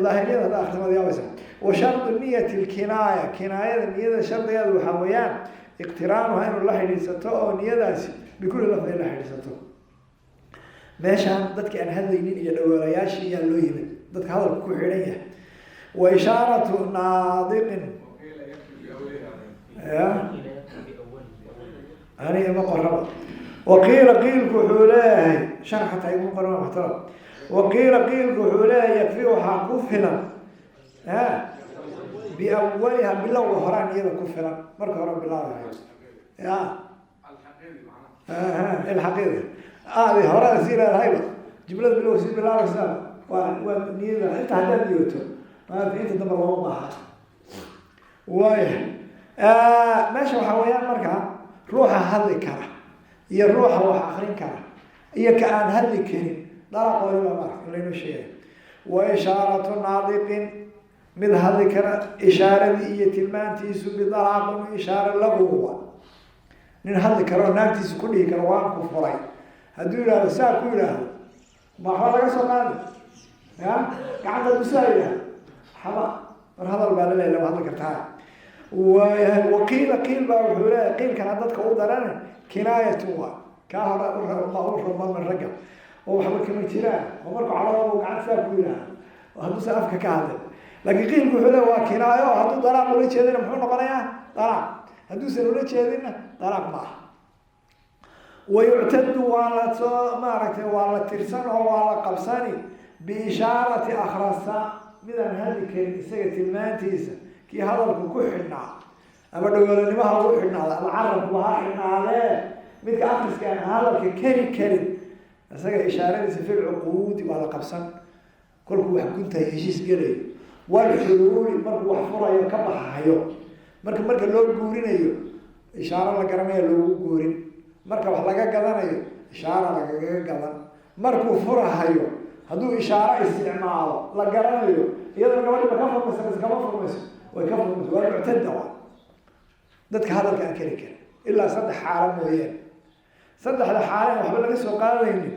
daahiriyada hadda akhrimad yaabaysa. Wa shardu niyati lkinaaya kinaayada niyada shardigeeda waxaa weeyaan iqtiraanuha inuu la xidhiidsato oo niyadaasi bikulli lafdi la xidhiidsato. Meeshaan dadki aan hadlaynin iyo dhawaalayaashii yaa loo yimid, dadka hadalka ku xidhan yahay. Wa ishaaratu naadiqin ya ani ima qoraba. Waqiila qiilku wuxuu leeyahay sharax hataa iguma qoraba maxtaram. Waqiila qiilku wuxuu leeyahay yakfi waxaa ku filan biawaliha bilowga horaa niyada ku filan, marka hore bilaabayo ya ilxaqiida adi horaa sii leedahayba jumlada bilowga sii bilaabaysaa waa niyada inta haddaad niyooto maanta inta dambe looma baaha. Waaya meesha waxaa weeyaan marka ruuxa hadli kara iyo ruuxa wax akrin kara iyo ka aan hadli karin dalaaqoodi baa maarata laynoo sheegaya. Wa ishaaratu naadiqin mid hadli kara ishaaradii iyo tilmaantiisu bidalaaqin ishaare laguwa, nin hadli kara oo naagtiisa ku dhihi kara waan ku furay hadduu yidhahdo saa ku yidhaahdo ma waxba laga soo qaadi ya gacanta hadduu saa yidhahdo waxba Mar hadal baa laleeyahay, lama hadli kartaa. Waayahay, waqiila, qiil baa wuxuu leeyahay, qiilkana dadka u daran kinaayatu waa kaa hore u rabama ragga oo waxba kama jiraan, oo markuu cadhooda uu gacanta saa ku yidhaaha hadduusan afka ka hadlin. Laakiin qiilku wuxuu leeyahay waa kinaayo. Hadduu dalaaq ula jeedina muxuu noqonayaa? Dalaaq. Hadduusan ula jeedinna dalaaq ma aha. Wayuctadu, waa la soo maaragtay, waa la tirsan oo waa la qabsani biishaarati akhrasa, midaan hadli karin isaga tilmaantiisa, kii hadalku ku xidhnaa ama dhogolanimaha ugu xidhnaada ama carabkuba ha xidhnaadee, midka akriska aan hadalka keri karin, isaga ishaaradiisa fi lcuquudi waa la qabsan. Kolkuu wax guntahay, heshiis gelayo, walxuluuli, markuu wax furayo, ka baxayo, marka loo guurinayo ishaaro la garanaya loogu guurin, marka wax laga gadanayo ishaara lagaga gadan, markuu furahayo hadduu ishaaro isticmaalo la garanayo, iyadoo gabadhi ma ka furmaysa mise kama furmayso? Way ka furmayso. Waa muctada, waa dadka hadalka aan keri karin ilaa saddex xaalo mooyeen. Saddexda xaale waxba laga soo qaadaynin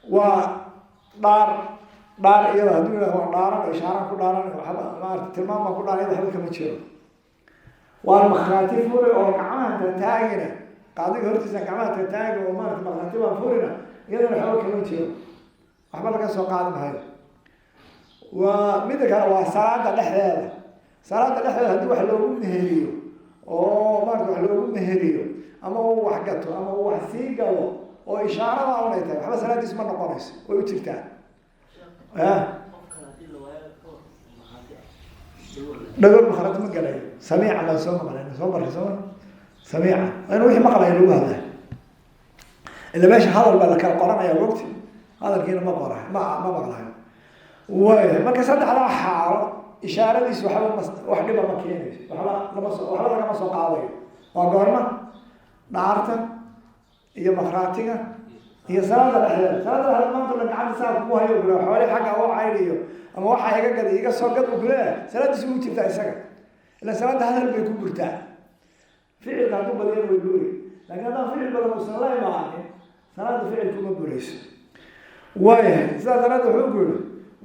waa dhaar. Dhaar iyada hadduu yidhahdo waan dhaaran, ishaaraan ku dhaaran, waxba maarata tilmaam baan ku dhaaran, iyada waxba kama jiro. Waa markhaati furi oo gacmaha tataagina, qaadiga hortiisa gacmaha tataagi oo maarata markhaati baan furina, iyadana waxba kama jiro, waxba laga soo qaadi maayo. Waa midda kale, waa salaada dhexdeeda. Salaada dhexdeeda haddii wax loogu meheriyo oo maarata wax loogu meheriyo ama uu wax gato ama uu wax sii galo oo ishaarada unay tahay, waxba salaadiis ma noqonayso, way u jirtaa. Qof kale haddii la waayo ka war markhaati ah. Dhagool makhraj ma galayo. Samiica baan soo maqlay, soo maray, sooma? Samiica waa in wixii maqlaya lagu hadlaya, ila meesha hadal baa la kala qoranaya wogti, hadalkiina ma qora, ma maqlayo. Waaya, marka saddexdaa xaalo ishaaradiisu waxba ma wax dhiba ma keenayso, waxba lama soo, waxba lagama soo qaadayo. Waa goorma? Dhaarta iyo makhraatiga iyo salaada dhexdeeda. Salaada dhexdeeda maanta dhan gacanta saa kugu hayo kule, xoolii xagga u caydiyo ama waxaa iga gad, iga soo gad, uu kuleeyahay, salaadiisu ugu jirtaa isaga. Ila salaada hadal bay ku burtaa, ficilka hadduu badiyana way buri, laakiin haddaan ficil badan uusan la imaanin salaada ficil kuma burayso. Waayahay, sidaas daraaddeed wuxuu ku yiri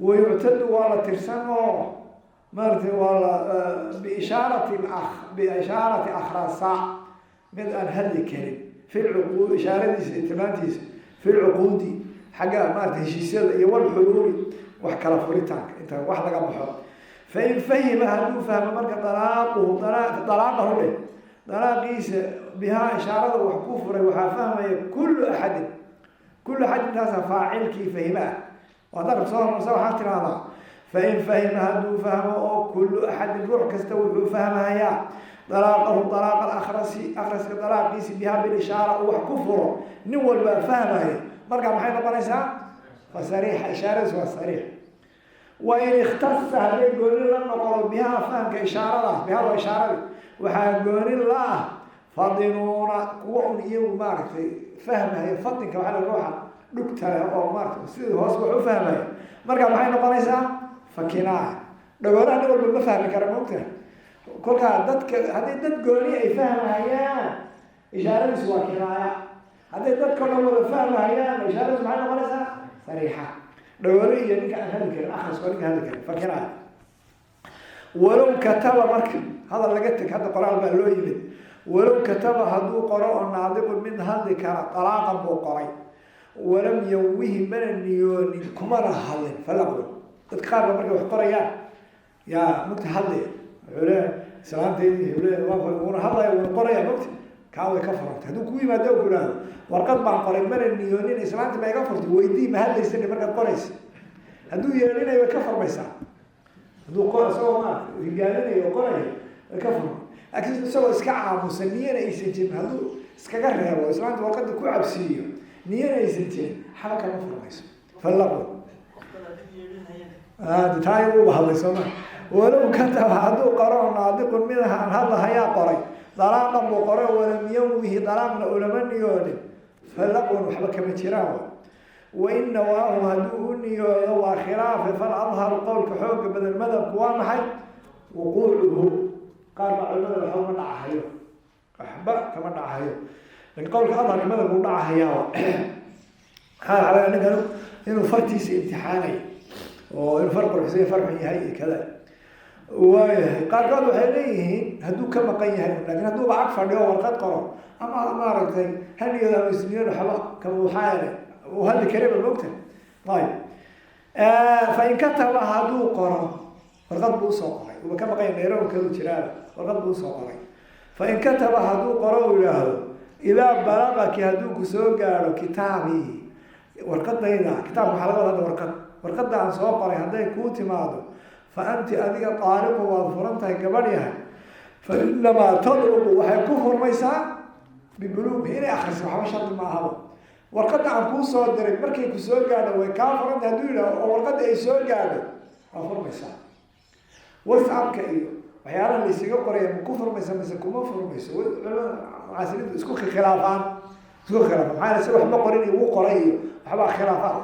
wayuctadu, waa la tirsan oo maaragtay waa la biishaarati akh biishaarati akhrasa, mid aan hadli karin, fi lcuquud, ishaaradiisa iyo tilmaantiisa fi lcuquudi, xagga maarata heshiisyada, iyo walxuluuli, wax kala furitaanka inta wax laga baxo. Fain fahima, hadduu fahmo marka dalaaquhu dalaaqahu dheh, dalaaqiisa bihaa ishaarada wax ku furay waxaa fahmaya kullu axadin. Kullu axadin taasa faacilkii fahima ah. Waa darab soo hormarsa. Waxaa tirahdaa fain fahima, hadduu fahmo oo kullu axadin, ruux kasta wuxuu fahmayaa dalaaqahu, dalaaqa alakhrasi, akhraska dalaaqiisi, bihaa bilishaara uu wax ku furo nin walbaa fahmaya. Marka maxay noqonaysaa? Fa sariixa, ishaaradiis waa sariix. Wa in ikhtasa, hadday gooni la noqdo bihaa fahamka ishaaradaas, bihaa waa ishaaradii, waxaa gooni la ah fadinuuna, kuwa un iyagu maaragtay fahmaya. Fadinka waxaa la ruuxa dhugta leh oo maarata sidii hoos wax u fahmaya. Marka maxay noqonaysaa? Fakinaa. Dhagoolaha nin walba ma fahmi kara, maogtahay? Kolkaa dadka haddii dad gooni ay fahmayaan ishaaradiisu waa kinaaya, hadday dadka dhan wada fahmayaan ishaaradiisu maxay noqonaysaa? Sariixa. Dhagoole iyo ninka aan hadli karin, akhriska ninka hadli karin, fakinaaya. Walow kataba, marka hadal laga teg, hadda qoraal baa loo yimid. Walow kataba, hadduu qoro oo naadiqun, mid hadli kara, dalaaqan buu qoray, walam yawihi, mana niyoonin, kumana hadlin, falaqun. Dadka qaar ba markay wax qorayaan yaa mugta hadlaya, wuxuu leeyahay islaanteydii wuxuu leeyahay waa wuuna hadlaya, wuuna qoraya, mugta kaa way ka furantay. Hadduu ku yimaado ku idhaahdo warqad baan qoray, mana niyoonin, islaanta ma iga furtay? Weydii, ma hadlaysani markaad qoraysa? Hadduu yeelinayo way ka furmaysaa. Hadduu qor isagoo maarata higaaminayo oo qoraya way ka furmay, laakiin isagoo iska aamusan, niyana aysan jirin, hadduu iskaga reebo islaanta warqada ku cabsiiyo, niyana aysan jirin, xaba kama furmayso, falaqu. Qof kale haddii yeelinayana. Taa uba hadlay sooma? Walow kataba, hadduu qoro naadiqun, mid aan hadlahayaa qoray, dalaaqan buu qoray, walam yawihi, dalaaqna ulama niyoonin, falaqun, waxba kama jiraan. Wain nawaahu, hadduu u niyoodo waa khilaafe, fal adharu, qowlka xooga badan madhabku waa maxay? Wuquucuhu. Qaar baa culimada waxba ma dhacahayo, waxba kama dhacahayo, lakin qowlka adharka madhabku u dhacahayaa. Maxaa laga ninkan inuu fartiisa imtixaanayo oo inuu far quruxsan far xun yahay iyo kada. Waayahay, qaarkood waxay leeyihiin hadduu ka maqan yahay, laakiin hadduuba ag fadhiyo warqad qoro ama maaragtay haniyada ama isniyan waxba kama, waxaa yeelay uu hadli karaba, moogta. Ayib, fain kataba, hadduu qoro, warqad buu usoo qoray, uba ka maqan yahay, Nairobi kalu jiraaba, warqad buu usoo qoray. Fain kataba, hadduu qoro, uu yidhaahdo: idaa balaqaki, hadduu kusoo gaadho, kitaabii, warqadayda, kitaabka waxaa laga wada hadda warqad, warqadda aan soo qoray hadday kuu timaado, fa anti, adiga, taaliqu, waad furan tahay, gabadh yahay. Fa inamaa tadluqu, waxay ku furmaysaa, bibuluuqi, inay akriso waxba shardi ma ahaba. Warqadda aan kuu soo diray markay ku soo gaadho way kaa furantay hadduu yidhahdo, oo warqadda ay soo gaadho, waa furmaysaa. WhatsAppka iyo waxyaalaha la isaga qoraya ma ku furmaysa mise kuma furmayso? Culamada mucaasiriintu isku khilaafaan, isku khilaafaan. Maxaa yeele, isaga waxba qorin iyo wuu qoray iyo waxbaa khilaafaad.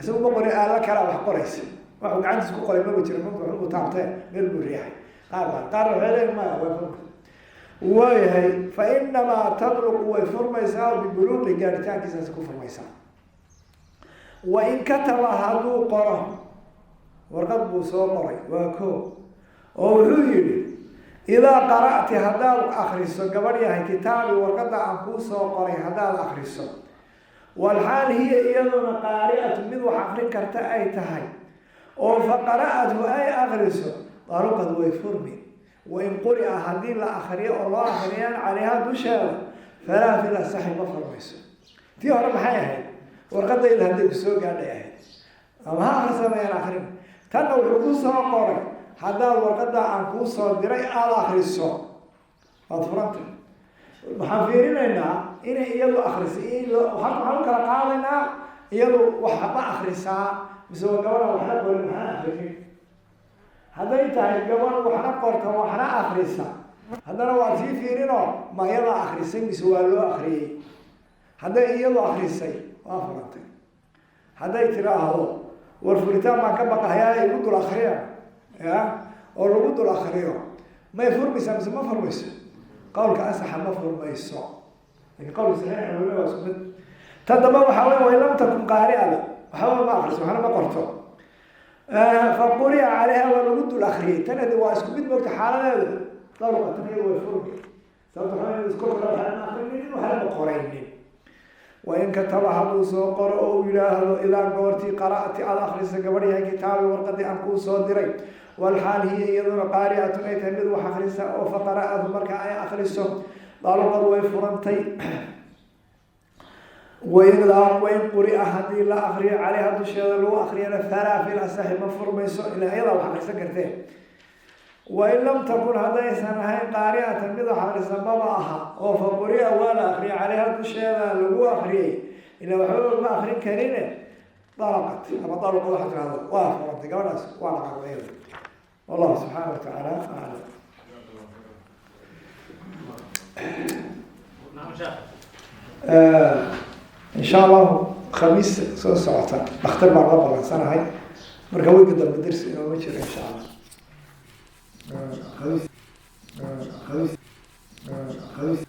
Isagu ma qorin, aala kalaa wax qoraysa, waxuu gacantiisa ku qoray maba jira, maba waxbuu taabtee, meel buu riixay. Qaar baa, qaarna waxay leeyihin maya, way furmaysa. Waayahay, fa inamaa tadluqu, way furmaysaa, bibuluuqi, gaaritaankiisaasi ku furmaysaa. Wain kataba, hadduu qoro, warqad buu soo qoray, waa ko oo wuxuu yidhi: idaa qara'ti, haddaad akriso, gabadh yahay, kitaabi, warqadda aan kuu soo qoray haddaad akriso, walxaal hiya, iyaduna, qaari'atu, mid wax akrin karta ay tahay, oo fa qara'athu, ay akriso, daruqad, way furmi. Wain quri'a, haddii la akriyo oo loo akriyaan, calayhaa, dusheeda, falaa, fil asaxi ma furmayso. Tii hore maxay ahayd? Warqadayda hadday kusoo gaadhay ahayd, ama ha akrisamayaan akrin. Tanna wuxuu ku soo qoray: haddaad warqadda aan kuu soo diray aada akriso, waad furanta. Waxaan fiirinaynaa inay iyadu akrisay in waxaan u kala qaadaynaa iyadu wax ma akrisaa mise waa gabadha waxna qorin, waxna akrinin. Hadday tahay gabadh waxna qorta, waxna akrisa, haddana waad sii fiirinoo, ma iyadaa akrisay mise waa loo akriyey? Hadday iyadu akrisay, waa furantay. Hadday tiraahdo: war furitaan baan ka baqahayaa, igu dul akriya, ya oo lagu dul akriyo, may furmaysaa mise ma furmayso? Qowlka asaxa ma furmayso, lakin qowlka saxiixa weli waa isku mid. Ta dambe waxaa wey wain lam takun qaari'ada, waxba ma akriso, waxna ma qorto, fa quri'a calayha, waa lagu dul akriyey. Tan hadi waa isku mid, moogta, xaaladeedu daruqa, tan iyadu way furmi. Sababta waxaa wey isku kale waxna ma akrinin, waxna ma qoraynin. Wain kataba, hadduu soo qoro oo uu yidhaahdo: idaa goortii qara'ti, aada akrisa, gabadh yahay, kitaabi, warqadii aan kuu soo diray, walxaal hiya, iyaduna, qaari'atun ay tahay mid wax akrisa, oo fa qara'atu, marka ay akriso, daruqad, way furantay. Wain quri'a, haddii la akriyo, caleyha, dusheeda lagu akriyana, falaa, fil asaxi ma furmayso, ilaa iyadaa wax akrisan kartee. Wain lam takun, haddaysan ahayn, qaari'atan, mid wax akrisa maba aha, oo fa quri'a, waa la akriyay, caleyha, dusheeda lagu akriyay, ilaa waxba ma akrin karine, dalaqat ama daluqa waxaa tirahdo, waa furantay gabadhaas, waa dhaqaaqday iyada. Wallahu subxaana wa tacaala aclam. Nacam sheekh. Insha Allahu Khamiis soo socota dhakhtar baan la ballansanahay, marka weyga dambe dersi inooma jiro, insha Allah Khamiis, Khamiis, Khamiis.